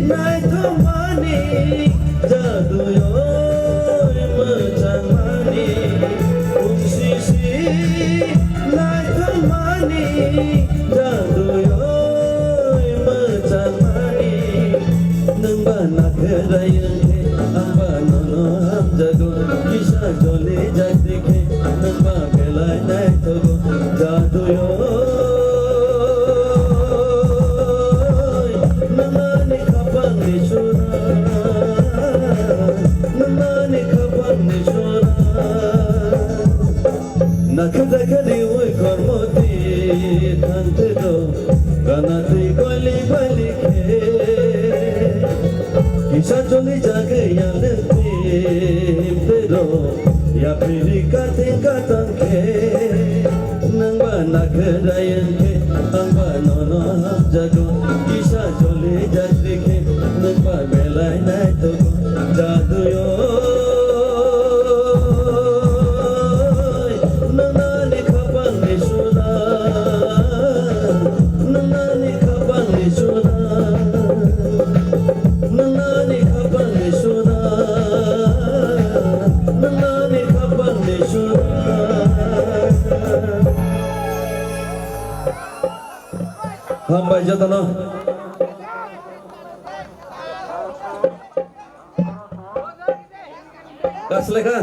Naithokmani jaduyoi mwchangmani, pungsisi naithokmani jaduyoi mwchangmani. Nwngba nakhwrai wngkhe angba nono hamjago, kisa jolijak dikhe nwngba belai naithogo jaduyoi. Nwngnani khapangni sura, nwngnani khapangni sura. Nakhwjak khe riwi kormo di thangtwi do, gana twi koili baili khe. Kisa choli jagwi yalwng tim twi do, yapri ri kating katang khe. Nwngba nakhwrai wngkhe, angba nono hamjago. Kisa jolijak dikhe, nwngba belai naithogo jaduyoi. Nwngnani khapangni sura, nwngnani khapangni sura, nwngnani khapangni sura, nwngnani khapangni sura. Hambai jotono. Kaslekha.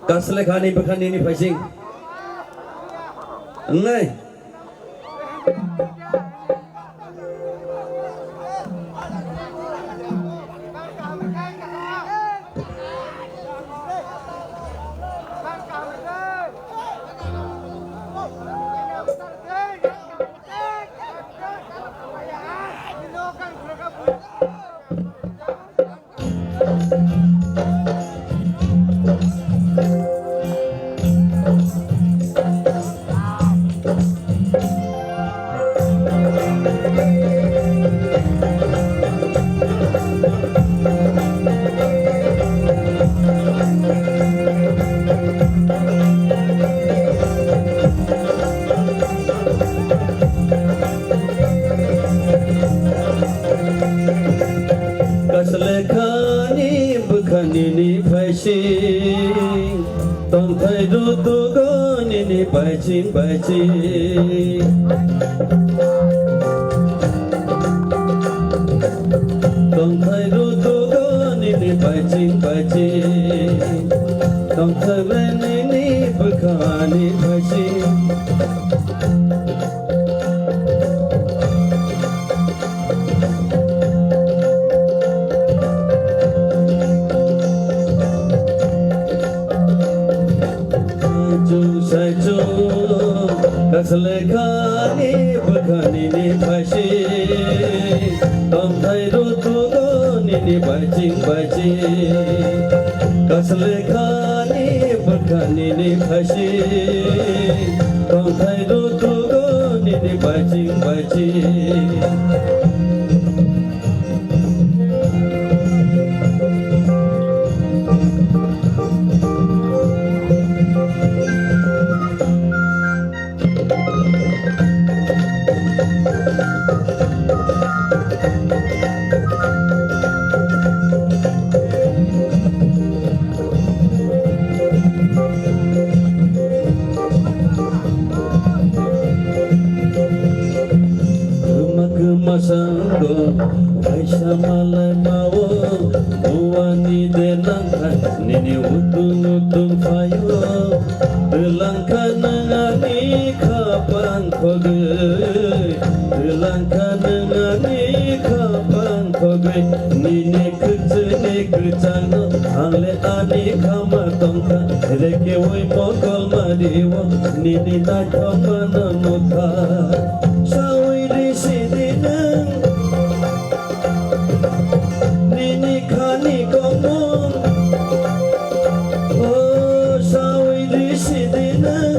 Kaslekha ni bwkha nini phaising. Wngnai. Kaslekha ni bwkha nini phaising, tongthai rutugo nini phaising phaising. Tongthai rutugo nini phaising phaising. Tongthai le nini bwkha ni phaising. Saichung saichung kaslekha ni bwkha nini phaising, tongthai rutugo nini phaising phaising. Kaslekha ni bwkha nini phaising, tongthai rutugo nini phaising phaising. Kwma kwma sango kaisa malai mao, buani de nangkha nini utung utung phaio. Twlangkha nwng ani kha pang khogwi, twlangkha nwng ani kha pang khogwi, nini kwchwini kwchangno ang le ani khama tongkha, rekeui mokol mario nini naithokmano nukha. Saui risi di nwng nini khani komung. O saui risi di nwng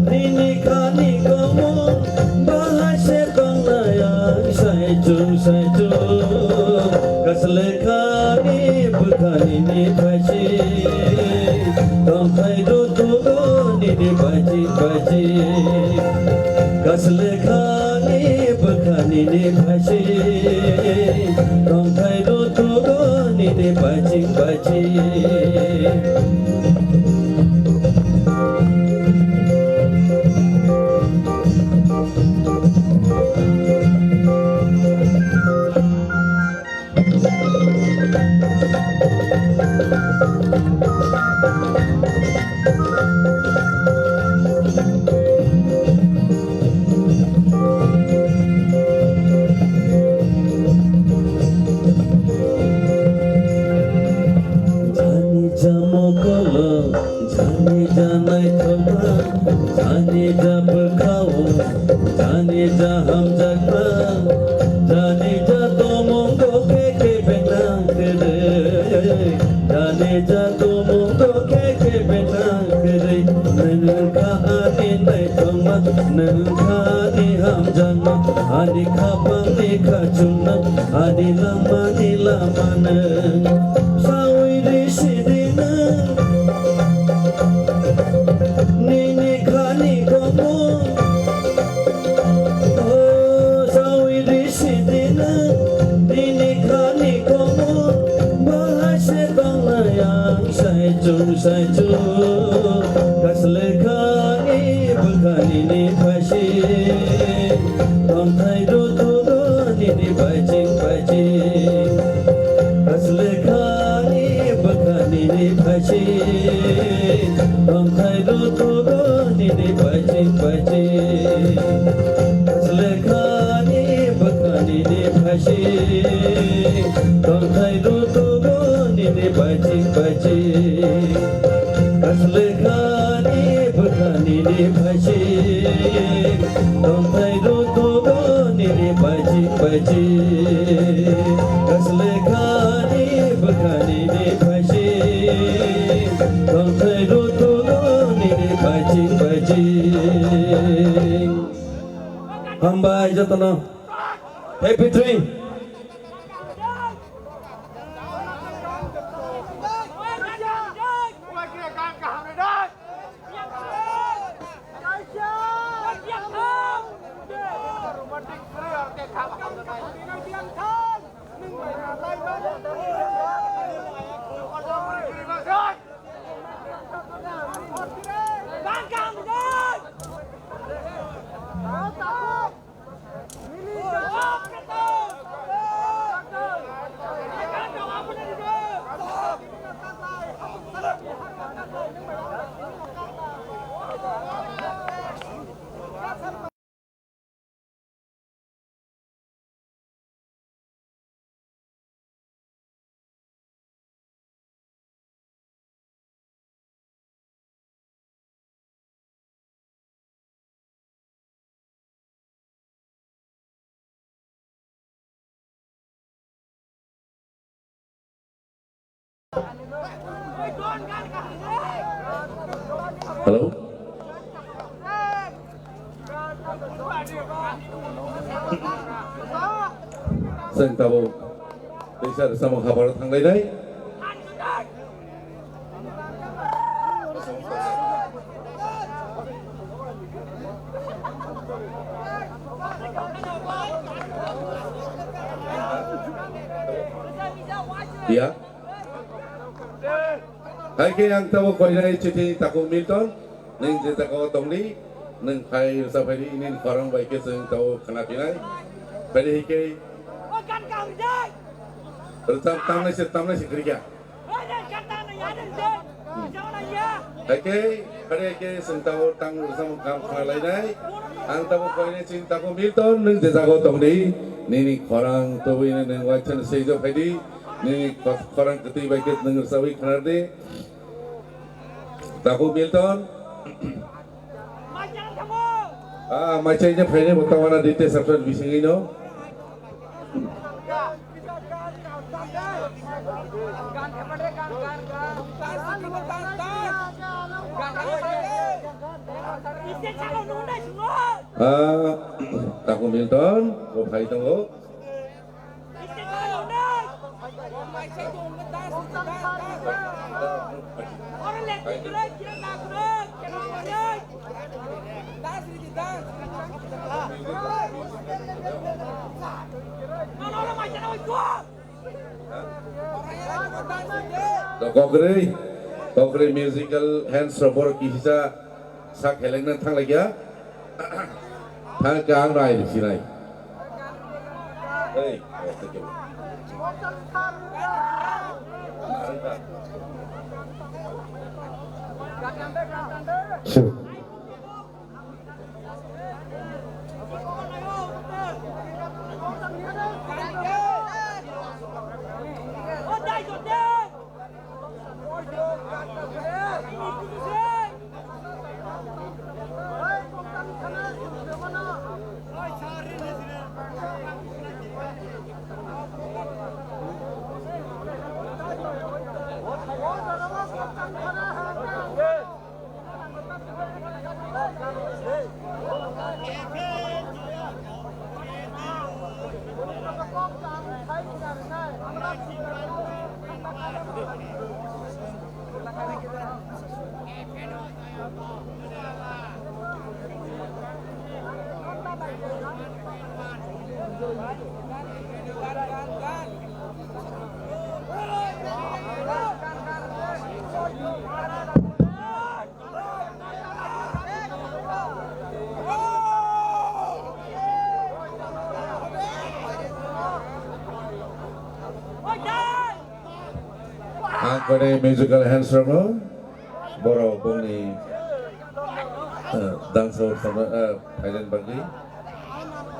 nini khani komung. Bahai se tongnai ang saichung saichung. Kaslekha ni bwkha Nini phaisi, tongthai rutugo nini baji baji. Kaslekha ni bwkha nini phaisi, tongthai rutugo nini baji baji. Jani jamo kolo, jani janai thoma, jani jabkhao, jani jahamjakma, jani ja tomongo khe khe benang kwrwi, jani ja tomongo khe khe benang kwrwi. Nwng kha ani naithokma, nwng kha ani hamjakma, ani khapangni khachukma, ani lamani lama nwng. Sawi risi di nwng nini khani komo. O sawi risi di nwng nini khani komo. Bahai se tongnai ang saichung saichung. Kaslekha ni bwkha nini phaisi, tongthai rutugo nini baijing baijing. Kaslekha ni bwkha nini phaisi, tongthai rutugo nini baijing baijing. Kaslekha ni bwkha nini phaisi, tongthai rutugo nini baijing baijing. Kaslekha ni bwkha nini phaisi, tongthai rutugo nini baijing baijing. Kaslekha ni bwkha nini phaisi, tongthai rutugo nini baijing baijing. Hambai jotono. Happy three. Hello? Chwng tabuk teisa rwchapmung habaro thanglainai. Ya. Hai khe ang tabuk koinai chini takhuk Milton, nwng je jaga o tongdi, nwng phai rwchap phaidi, nini khorang bai khe chwng tabuk khna phinai. Phaidi hai khe rwchap tamnai se, tamnai se kwrwi kha. Hai khe, phaidi hai khe chwng tabuk tang rwchapmung kaham khna lainai. Ang tabuk koinai chini takhuk Milton, nwng je jaga o tongdi, nini khorang tubui nwng waisa seijo phaidi. Nini khorang kwtwi bai khe nwng rwchapwi khna rwdi. Takhuk Milton. Ah, maichai no phainai bo tawana di te subscribe bisingwi no. Ah, Takhuk Milton bo phai tongo. Iste chalo nai. Mai sai dong na das, das. Kokrwi, kokrwi musical hands rok borok kisa sak helengna thanglaikha. Thang ka ang rai sinai. Hey, oh, thank you. Sure. Ang kore musical hands rokno borok bongni, eh, dance o tongna, eh, phainani bagwi,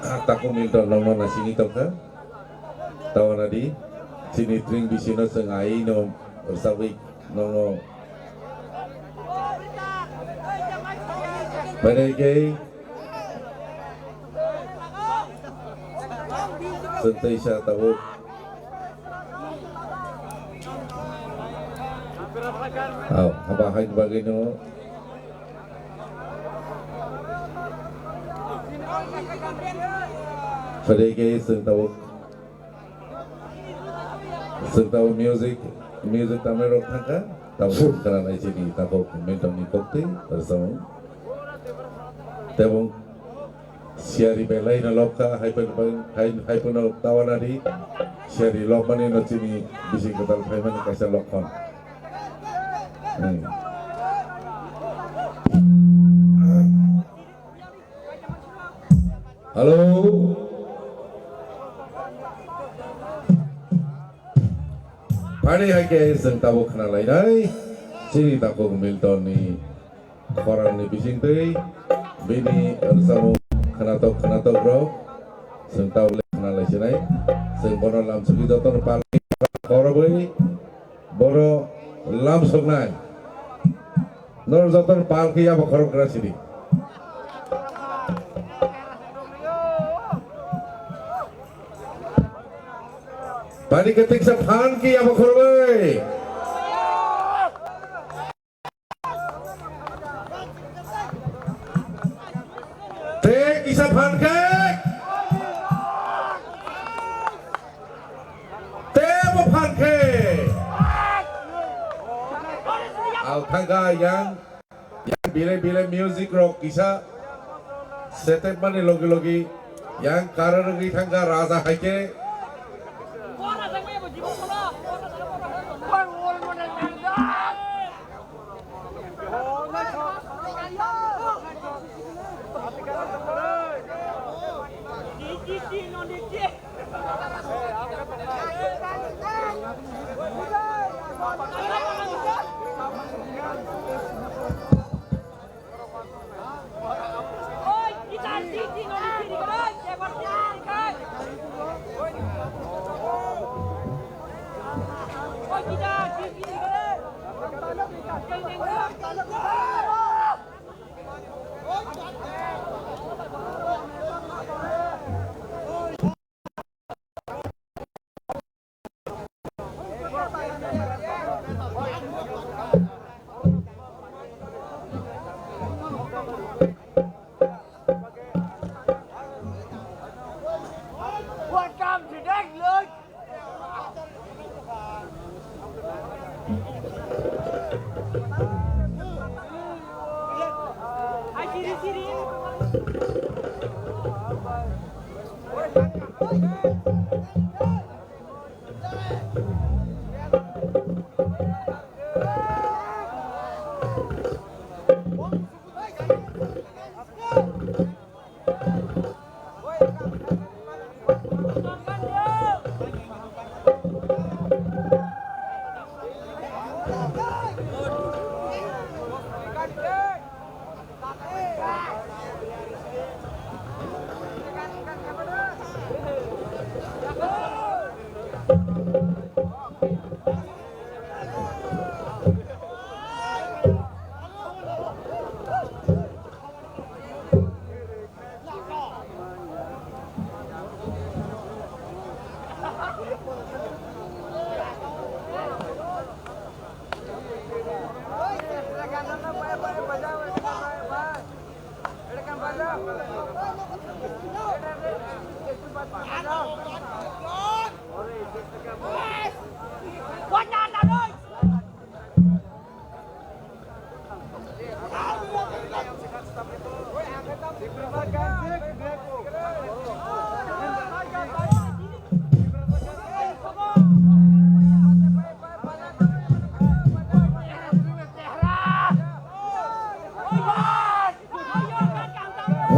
ah, takhuk Milton nokno naisingwi tongkha. Tawana di, chini tring bisino chwng aino rwchapwi nokno phainai khe chwng teisa tabuk. Au, haba haini bagwino. Phainai khe chwng tabuk. Chwng tabuk music, music tamnai rok thangkha, tabuk khwnanai chini tabuk Milton ni koktwi rwchapmung. Tebong siyari belai no lobkha, hai phano, hai, hai phano tawana di, siyari lobmani no chini bising kwtal phaimani kaisa lokhon. Hmm. Hello. Phainai hai khe chwng tabuk khna lainai chini takhuk Milton ni khorang ni bisingtwi bini rwchapmung khnatok khnatok rok chwng tabuk le khna lai sinai. Chwng bono lamsugwi jotono pal khorobwi bono lamsoknai. Nor jotono pal khe yabo khorok gra sidi. Pani ketik sa phan ki abo khorbai. Te kisa phan ke. Te bo phan ke. Au thangka yang. Yang bile bile music rok kisa setep mani logi logi yang kara logi thangka raja haike. Welcome to Dek Lake.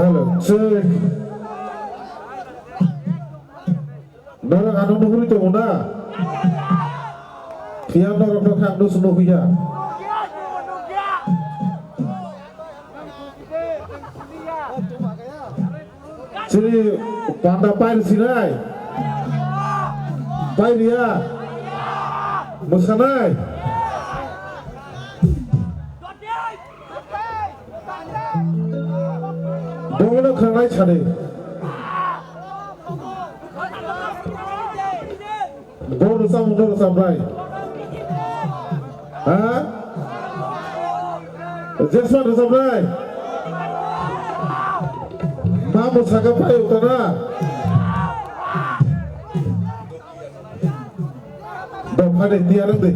Hello, check. Norok ano nuhuri tongo na? Phiya norok no khang nusu nuhwiya. Chini panda pair sinai. Pairiya. Musanai. Bono khanai sadi. Bono samung no samrai. Ha? Jeswan no samrai. Mamu saka pai utana. Dophani tiarang de.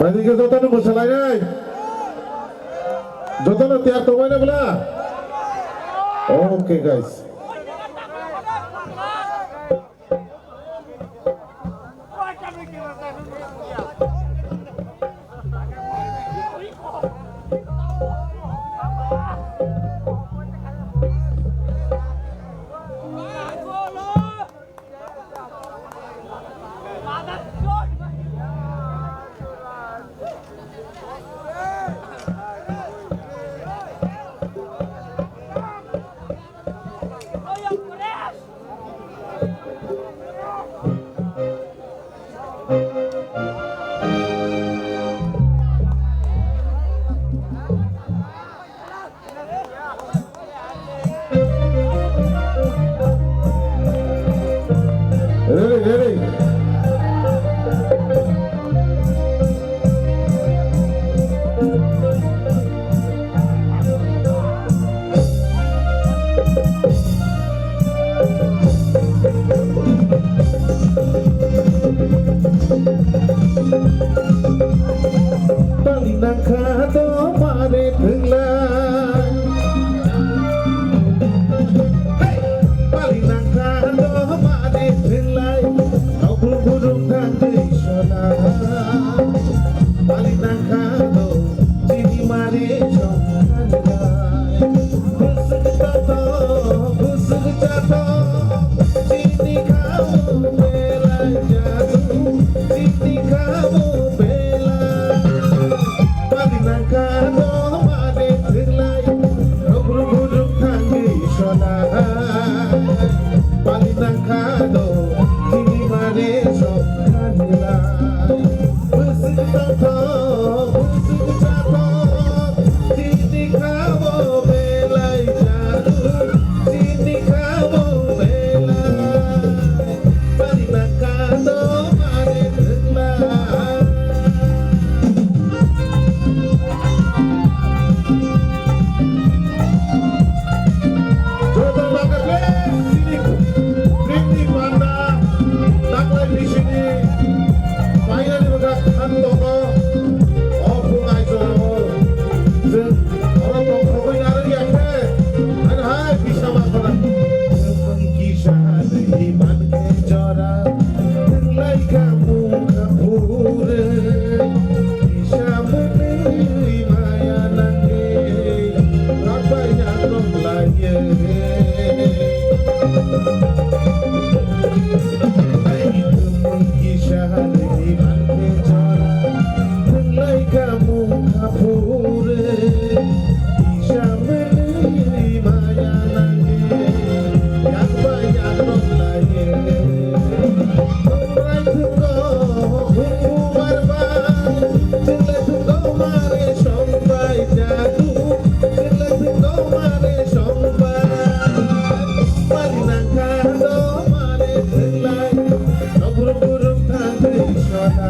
Phaidi khe jotono mwsalainai. Jotono tiyar tongbaina bwla? Okay, guys. Joto bagwi chini premni panda taklai bisini painani bagwi khan tongo. O phung aichoro chwng oro tongthogwi narwk ya khe, hai hai bisa ma khona. Kisa rwgwi mankhe jora, thwnglai kha mungkha phurwi. Kisa mwnwi maya nangwi, rak bai yakrok laiwi. Hai kisa rwgwi mankhe jora, thwnglai kha mungkha phurwi. Kisa mwnwi maya nangwi, yak bai yakrok laiwi. Tongrai thwngko hukhu barbai, chwngla thwngko mare songbai jadu, chwngla thwngko mare songbai. Mari nangkha do mare thwnglai, nokrum burum thangwi sona.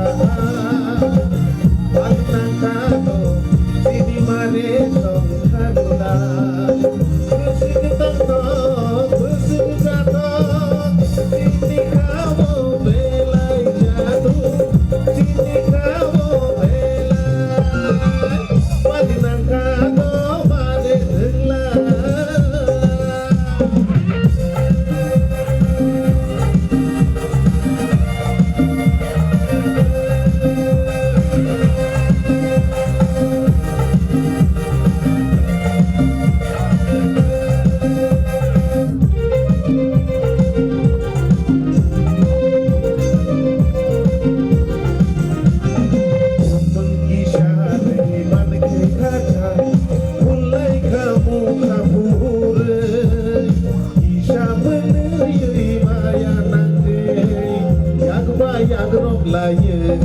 Mari nangkha do chini mare songkha dula. Bwswk tongthok, bwswk jathok, chini kha-o belai jadu, chini kha-o belai. Mani nangkha no mani thwngla. Kisa mwnwi maya nangwi, yak ba yakrok laiwi.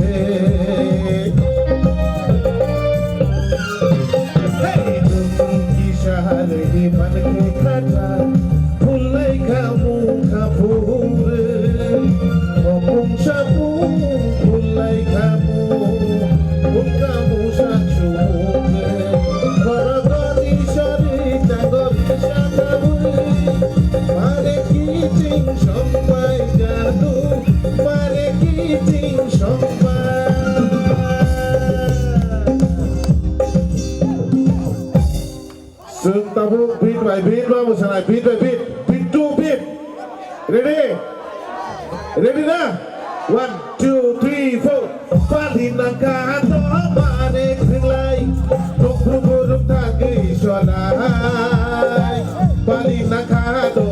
Hey, kisa rwgwi mankhe khatha, phulai kha mungkha phurwi. Mopung sapung phulai kha mung, mungkha mungsa sumung. Borok gori sori jagori sakabwi. Mare kiching songbai jadu, mare kiching songbai. Chwng tabuk beat by beat ma mwsanai, beat by beat, beat to beat. Ready? Ready na? One, two, three, four. Pali nangkha to mare thwglai, nokphuru burum thangwi sonai. Pali nangkha to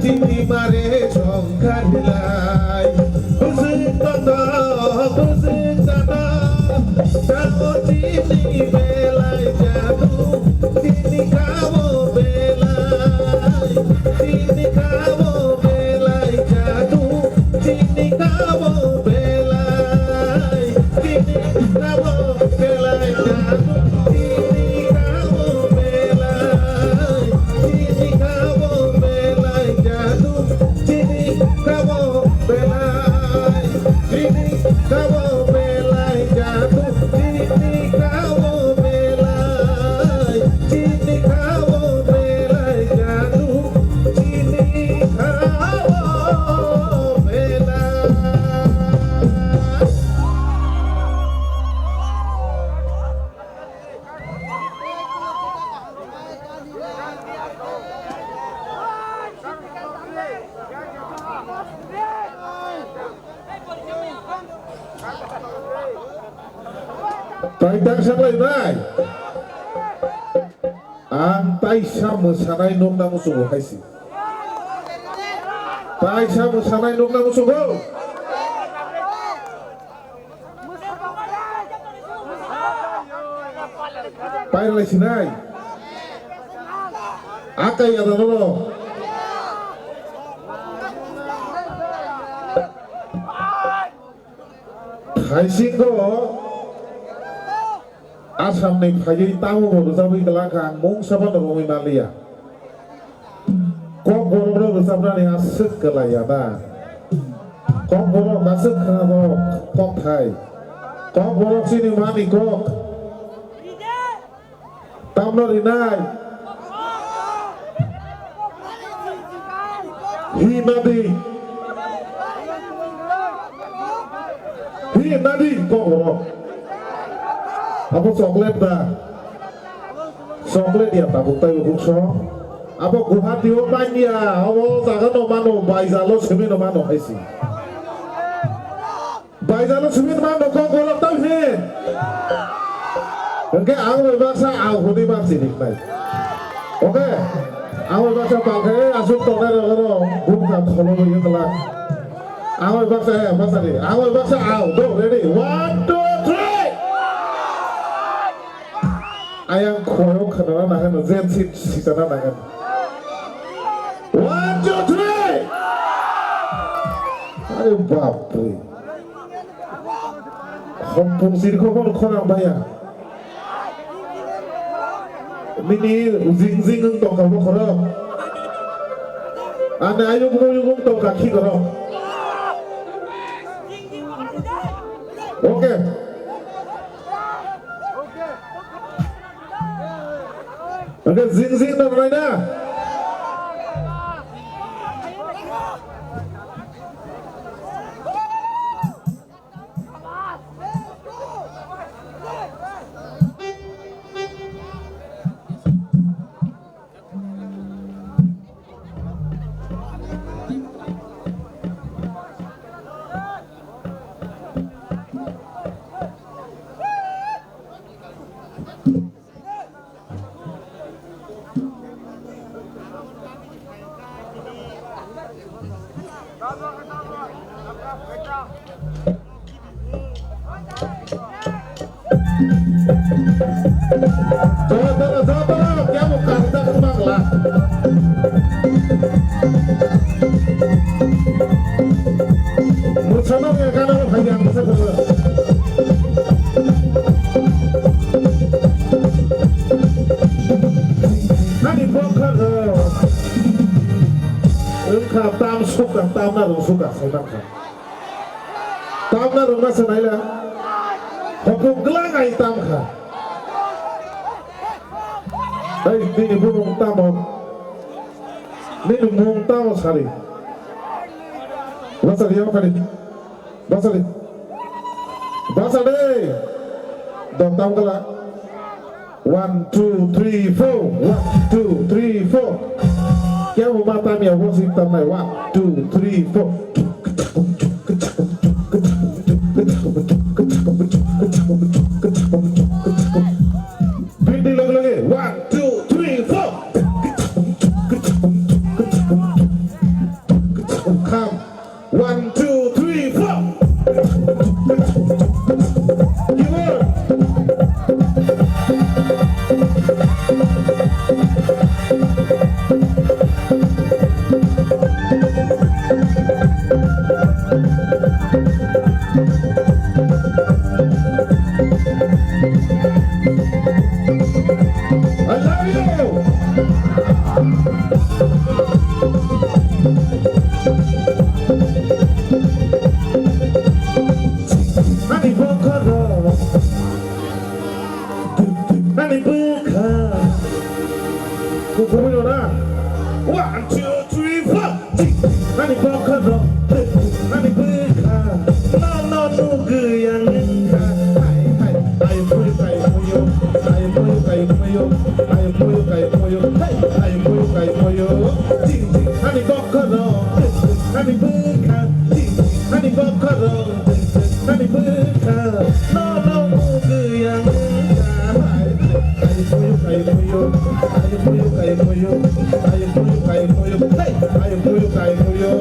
chini mare songkha hilai. Bwswk tongthok, bwswk jathok, tamo chini belai jadu, chini kha-o belai, chini kha-o belai jadu. Chini kha-o belai, chini kha-o belai jadu, chini kha-o belai, chini kha-o belai jadu, chini kha-o belai, chini kha-o belai jadu, chini kha-o belai, chini kha-o belai jadu. Chini kha-o belai. Tai tang saklai nai. Ang taisa mwsanai nukna muchungo hai se. Taisa mwsanai nukna muchungo. Pairwlai sinai. Akai ada nono. Thaisingo Assam ni phaiwi tamo bo rwchabwi kwlangkha, ang mungsa phano romwi manliya. Kokborok rok rwchabnani aswk kwlaiya da. Kokborok aswk khwnajak kokthai. Kokborok chini mani kok. Tamno rinai. Hi nadi. Hi nadi kokborok. Abo chocolate da. Chocolate ya tabuk tai ubuk so. Abo Guwahati o manya, abo jaga no mano, baijalo simi no mano haisi. Baijalo simi no mano kokborok tau he. Hwnkhe ang bai baksa au hwnwi baksa rinai. Okay. Ang bai baksa palkhe asuk tongnai rok ro bumkha kholo bai wngla. Ang bai baksa he baksa ri. Ang bai baksa au. Do ready. One, two, three. Ayang khoyo khanana nangani, jen si sitana nangani. One, two, three. Are bapre. Hompung sirkho kono khorang baya. Nini jing jing wng tongkha bokhorok. Ani ayung muyung wng tongkha khikorok. Okay. Oke, jing jing no rwlai na. Ani bokha rok wngkha tam sukha, tam na rung sukha, sai mankha. Tam na rung na se naila. Hokung glang ai tam kha. Hei, nini bumung tamo? Nini mung tamo sari? Basari, yang kari. Basari. Basari. Dong tam kala. One, two, three, four. One, two, three, four. Kya mo mata mi abo si tam nai. One, two, three, four. Beat ni loge loge. One, two, three, four. Kham. One, two, three, four. Keyboard. I love you. Ani bokha rok. Ani bwkha. Kuphurwi rw na. One, two, three, four. Ani bokha rok. Ani bwkha. No, no, nugwi ang wngkha. Hai, hai. Ayung muyo, ayung muyo. Ayung muyo, ayung muyo. Ayung muyo, ayung muyo. Hey, ayung muyo, ayung muyo. Jing, jing. Ani bokha rok. Ani bwkha. Jing, jing. Ani bokha rok. Ani bwkha no no mugwi ang wngkha hai. Ai puyo, ai puyo, ai puyo, ai puyo, ai puyo, ai puyo, hey, ai puyo, ai puyo.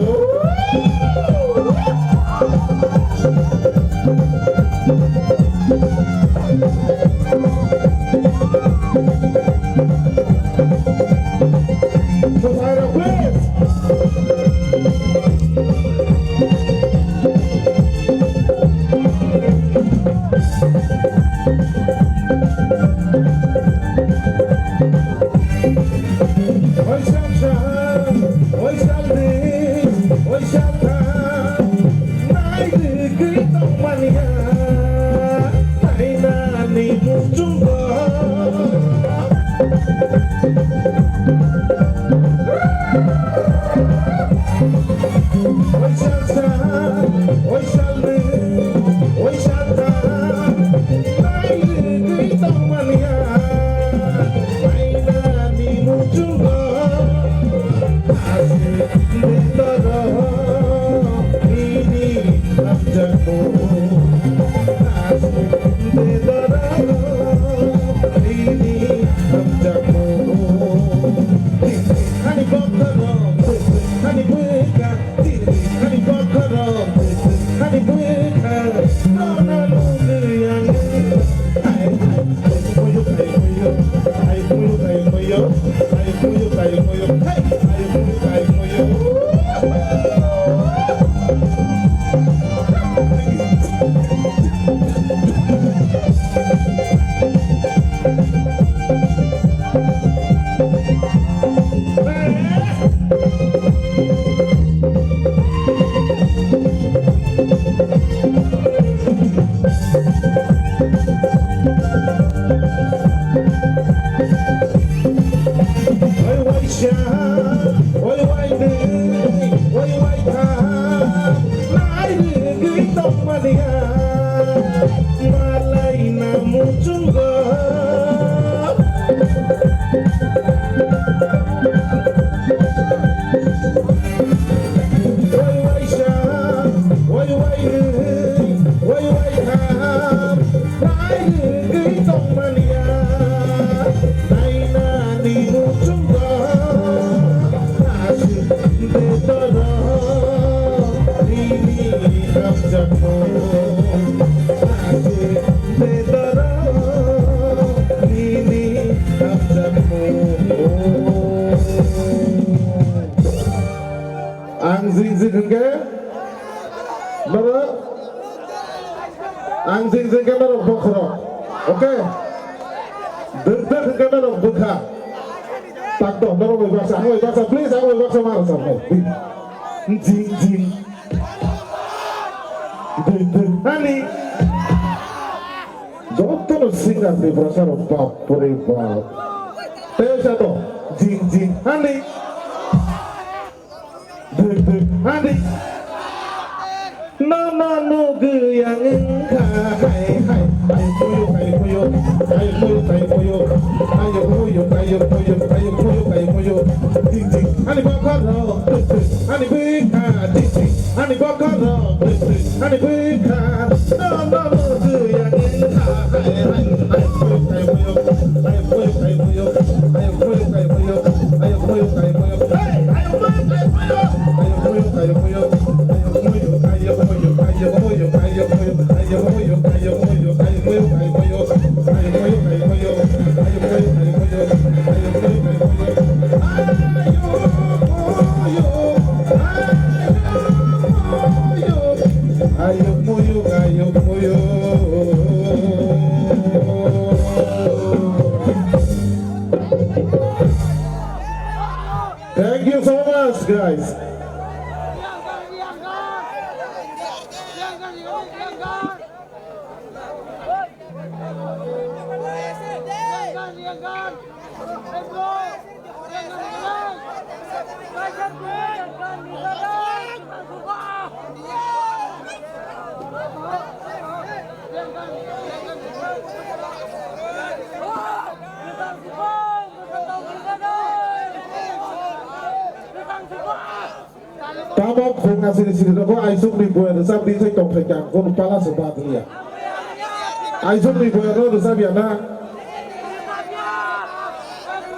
Oi waisa, oi wainwi, oi waitham, nairwgwi tongmaniya, malaina muchungo. Oi waisa, oi wainwi, oi waitham, nairwgwi tongmaniya, nainani muchungo, aswk de doro, nini hamjakmung, aswk de doro, nini hamjakmung. Ang jing jing hwnkhe norok, ang jing jing khe norok bokhorok, okay? Dwk dwk hwnkhe norok bwkha. Tak to, norok bai baksa, ang bai baksa, please, ang bai baksa ma rwchapnai. Jing jing. Dwk dwk hani. Jotono singer Tiprasa rok, bap re bap. Tei sa to, jing jing hani. Dwk dwk hani. Nono nugwi ang wngkha hai hai. Ayuk muyuk, ayuk muyuk, ayuk muyuk, ayuk muyuk. Ayuk muyuk, ayuk muyuk, ayuk muyuk, ayuk muyuk. Jing jing hani bokhorok, dwk dwk hani bwkha. Jing jing hani bokhorok, dwk dwk hani bwkha. Nono nugwi ang wngkha hai hai. Ayuk muyuk, ayuk muyuk, ayuk muyuk, ayuk muyuk. Thank you so much, guys. Tamo khung asiri siri rokbo aisukni boya rwchap di sai tongthai khe ang kunu pala se bad liya. Aisukni boya no rwchap ya na?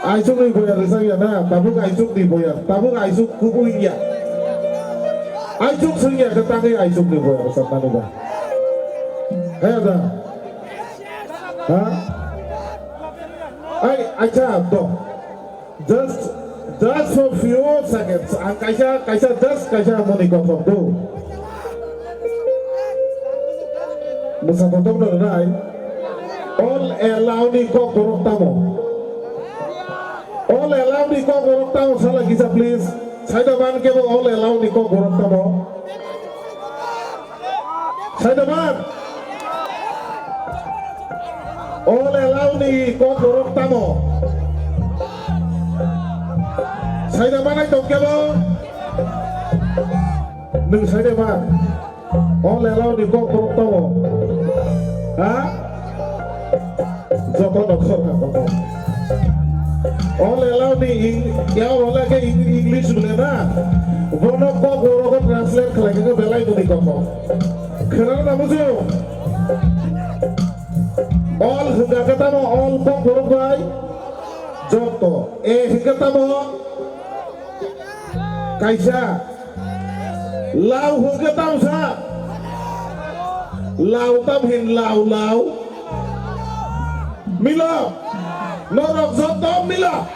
Aisukni boya rwchap ya na? Tabuk aisukni boya, tabuk aisuk kubui ya. Aisuk swng ya khe tangwi aisukni boya rwchap mani ba. Haya da? Ha? Ai, acha, to. Just, just for few seconds. Ang kaisa, kaisa, just kaisa moni kothok do. Mwsa kothok no nai. All allow ni kok borok tamo. All allow ni kok borok tamo sala kisa please. Saida man kebo all allow ni kok borok tamo. Saida man. All allow ni kok borok tamo. Saida manai tong kebo. Nwng saida man. All allow ni kok borok tamo. Ha? Joto no khorang kotor. All allow ni ing-, yaw hole ke ing-, English bole na. Bono kok borok ko translate khlai khe belai buni kotor. Khwnana na bujo? All hwnkha khe tamo all kok borok bai. Joto. A hwnkha tamo kaisa. Lao hwnkhe tamsa. Lao tam hin lao lao. Milo. Norok joto milo.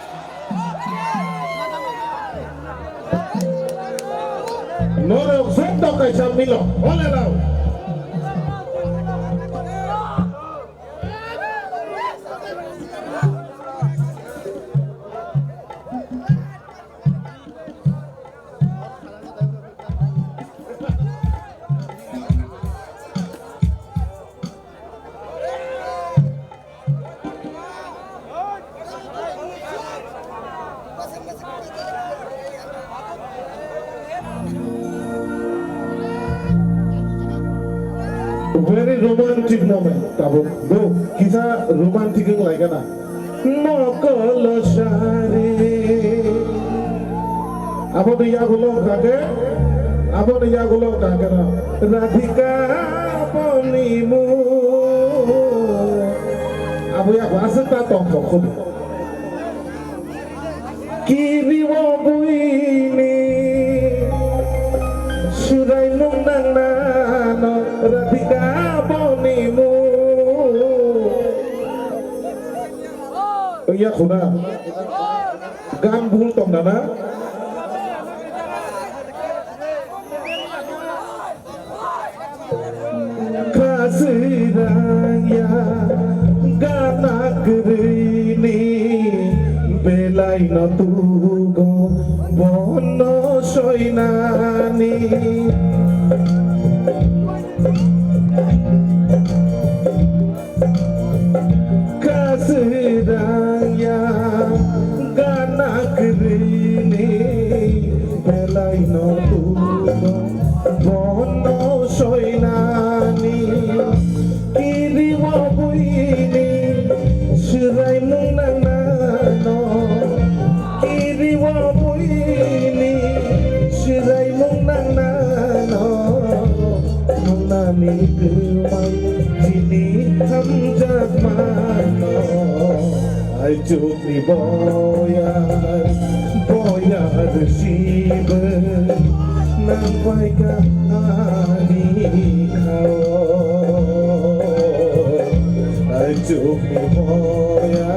Norok joto kaisa milo. Ole lao. Very romantic moment, tabuk. Do, kisa romantic wng lai gana. Mokolo sari. Abo ni yagulo kake, abo ni yagulo kake na. Radhika boni mu. Abo yago aswk ta tong tong khudu. Kiri o buini swraimung nangnano Radhika boni mu. Wngya khuna. Gan bul tong nana. Kasirang ya gana kwrwini belai no tugo bono soinani. Kasirang ya gana kwrwini belai no tugo bono soinani. Kiri o buini swraimung nangnano. Kiri o buini swraimung nangnano. Nungnani kwmai chini hamjakmano. Aichukni boyar, boyar sibo nangpaikha ani khao. Aichukni boyar.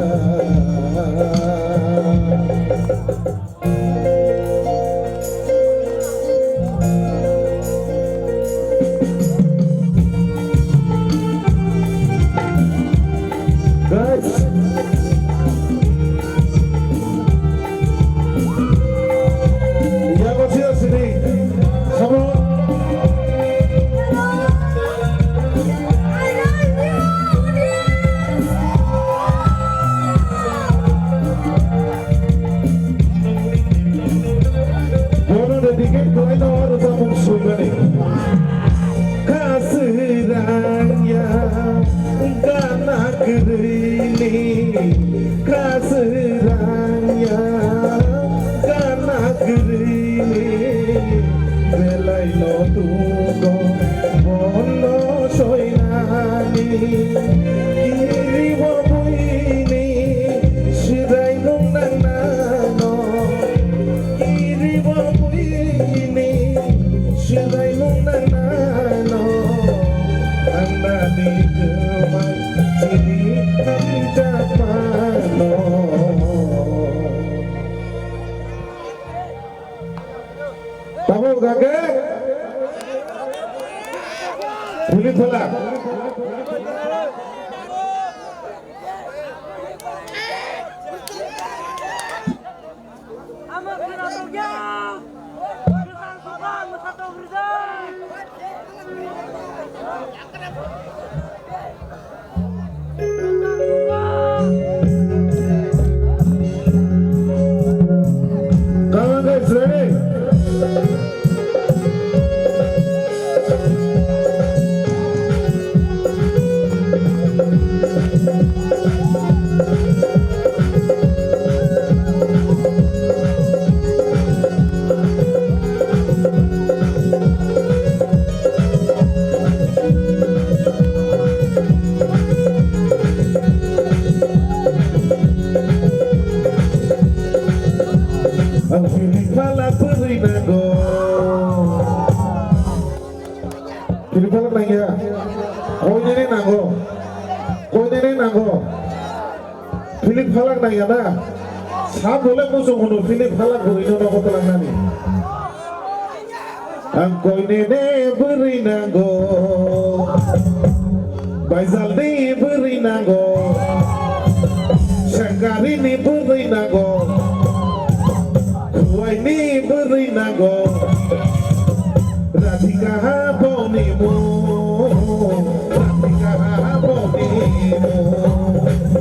Guys. Yago sida sini. Come on. Bono dedicate khlaino o rwchapmung swimani. Kasirang ya gana kwrwini, kasirang ya gana kwrwini, belai no tugo bono soinani. Kiri o buini swraimung nangnano. Kiri o buini swraimung nangnano. Ang nani kwmai chini hamjakmano. Tamo kake? Philip Phalak. Come on, guys, ready? Ang Philip Phalak bwrwi nango. Philip Phalak nangya. Koinene nango. Koinene nango. Philip Phalak nangya na? Sa bole muchung hwnwi Philip Phalak bwrwino nogo twlangnani. Ang koinene bwrwi nango. Baijalni bwrwi nango. Sengkarini bwrwi nango. Khuaini bwrwi nango. Radhika boni mu. Radhika boni mu.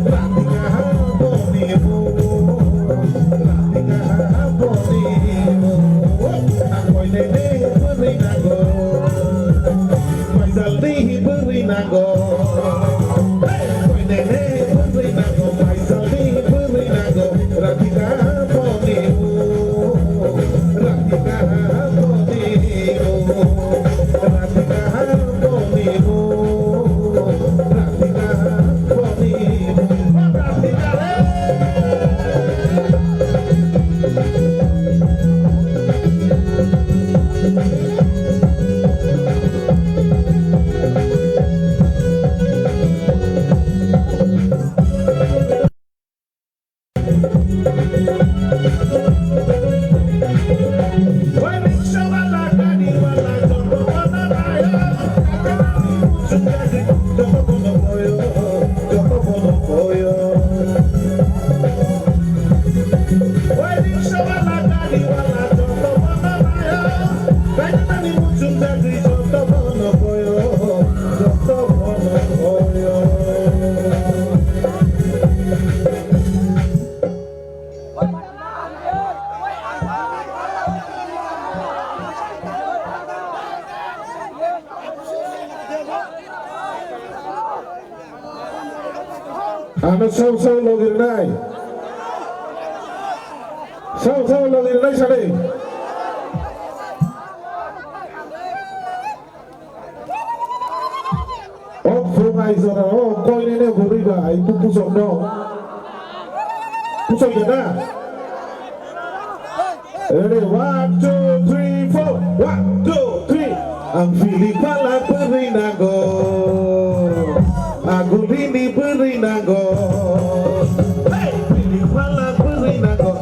Radhika boni mu. Radhika boni mu. Ang koinene bwrwi nango. Baijalni bwrwi Sao sao logi rwnai. Sao sao logi rwnai sadi. O phung ai jora o koinene bwrwi ba ai pu pusok no. Pusok ya na? Ready, one, two, three, four. One, two, three. Ang Philip phala bwrwi nango. Agulini bwrwi nango. Hey, Philip phala bwrwi nango.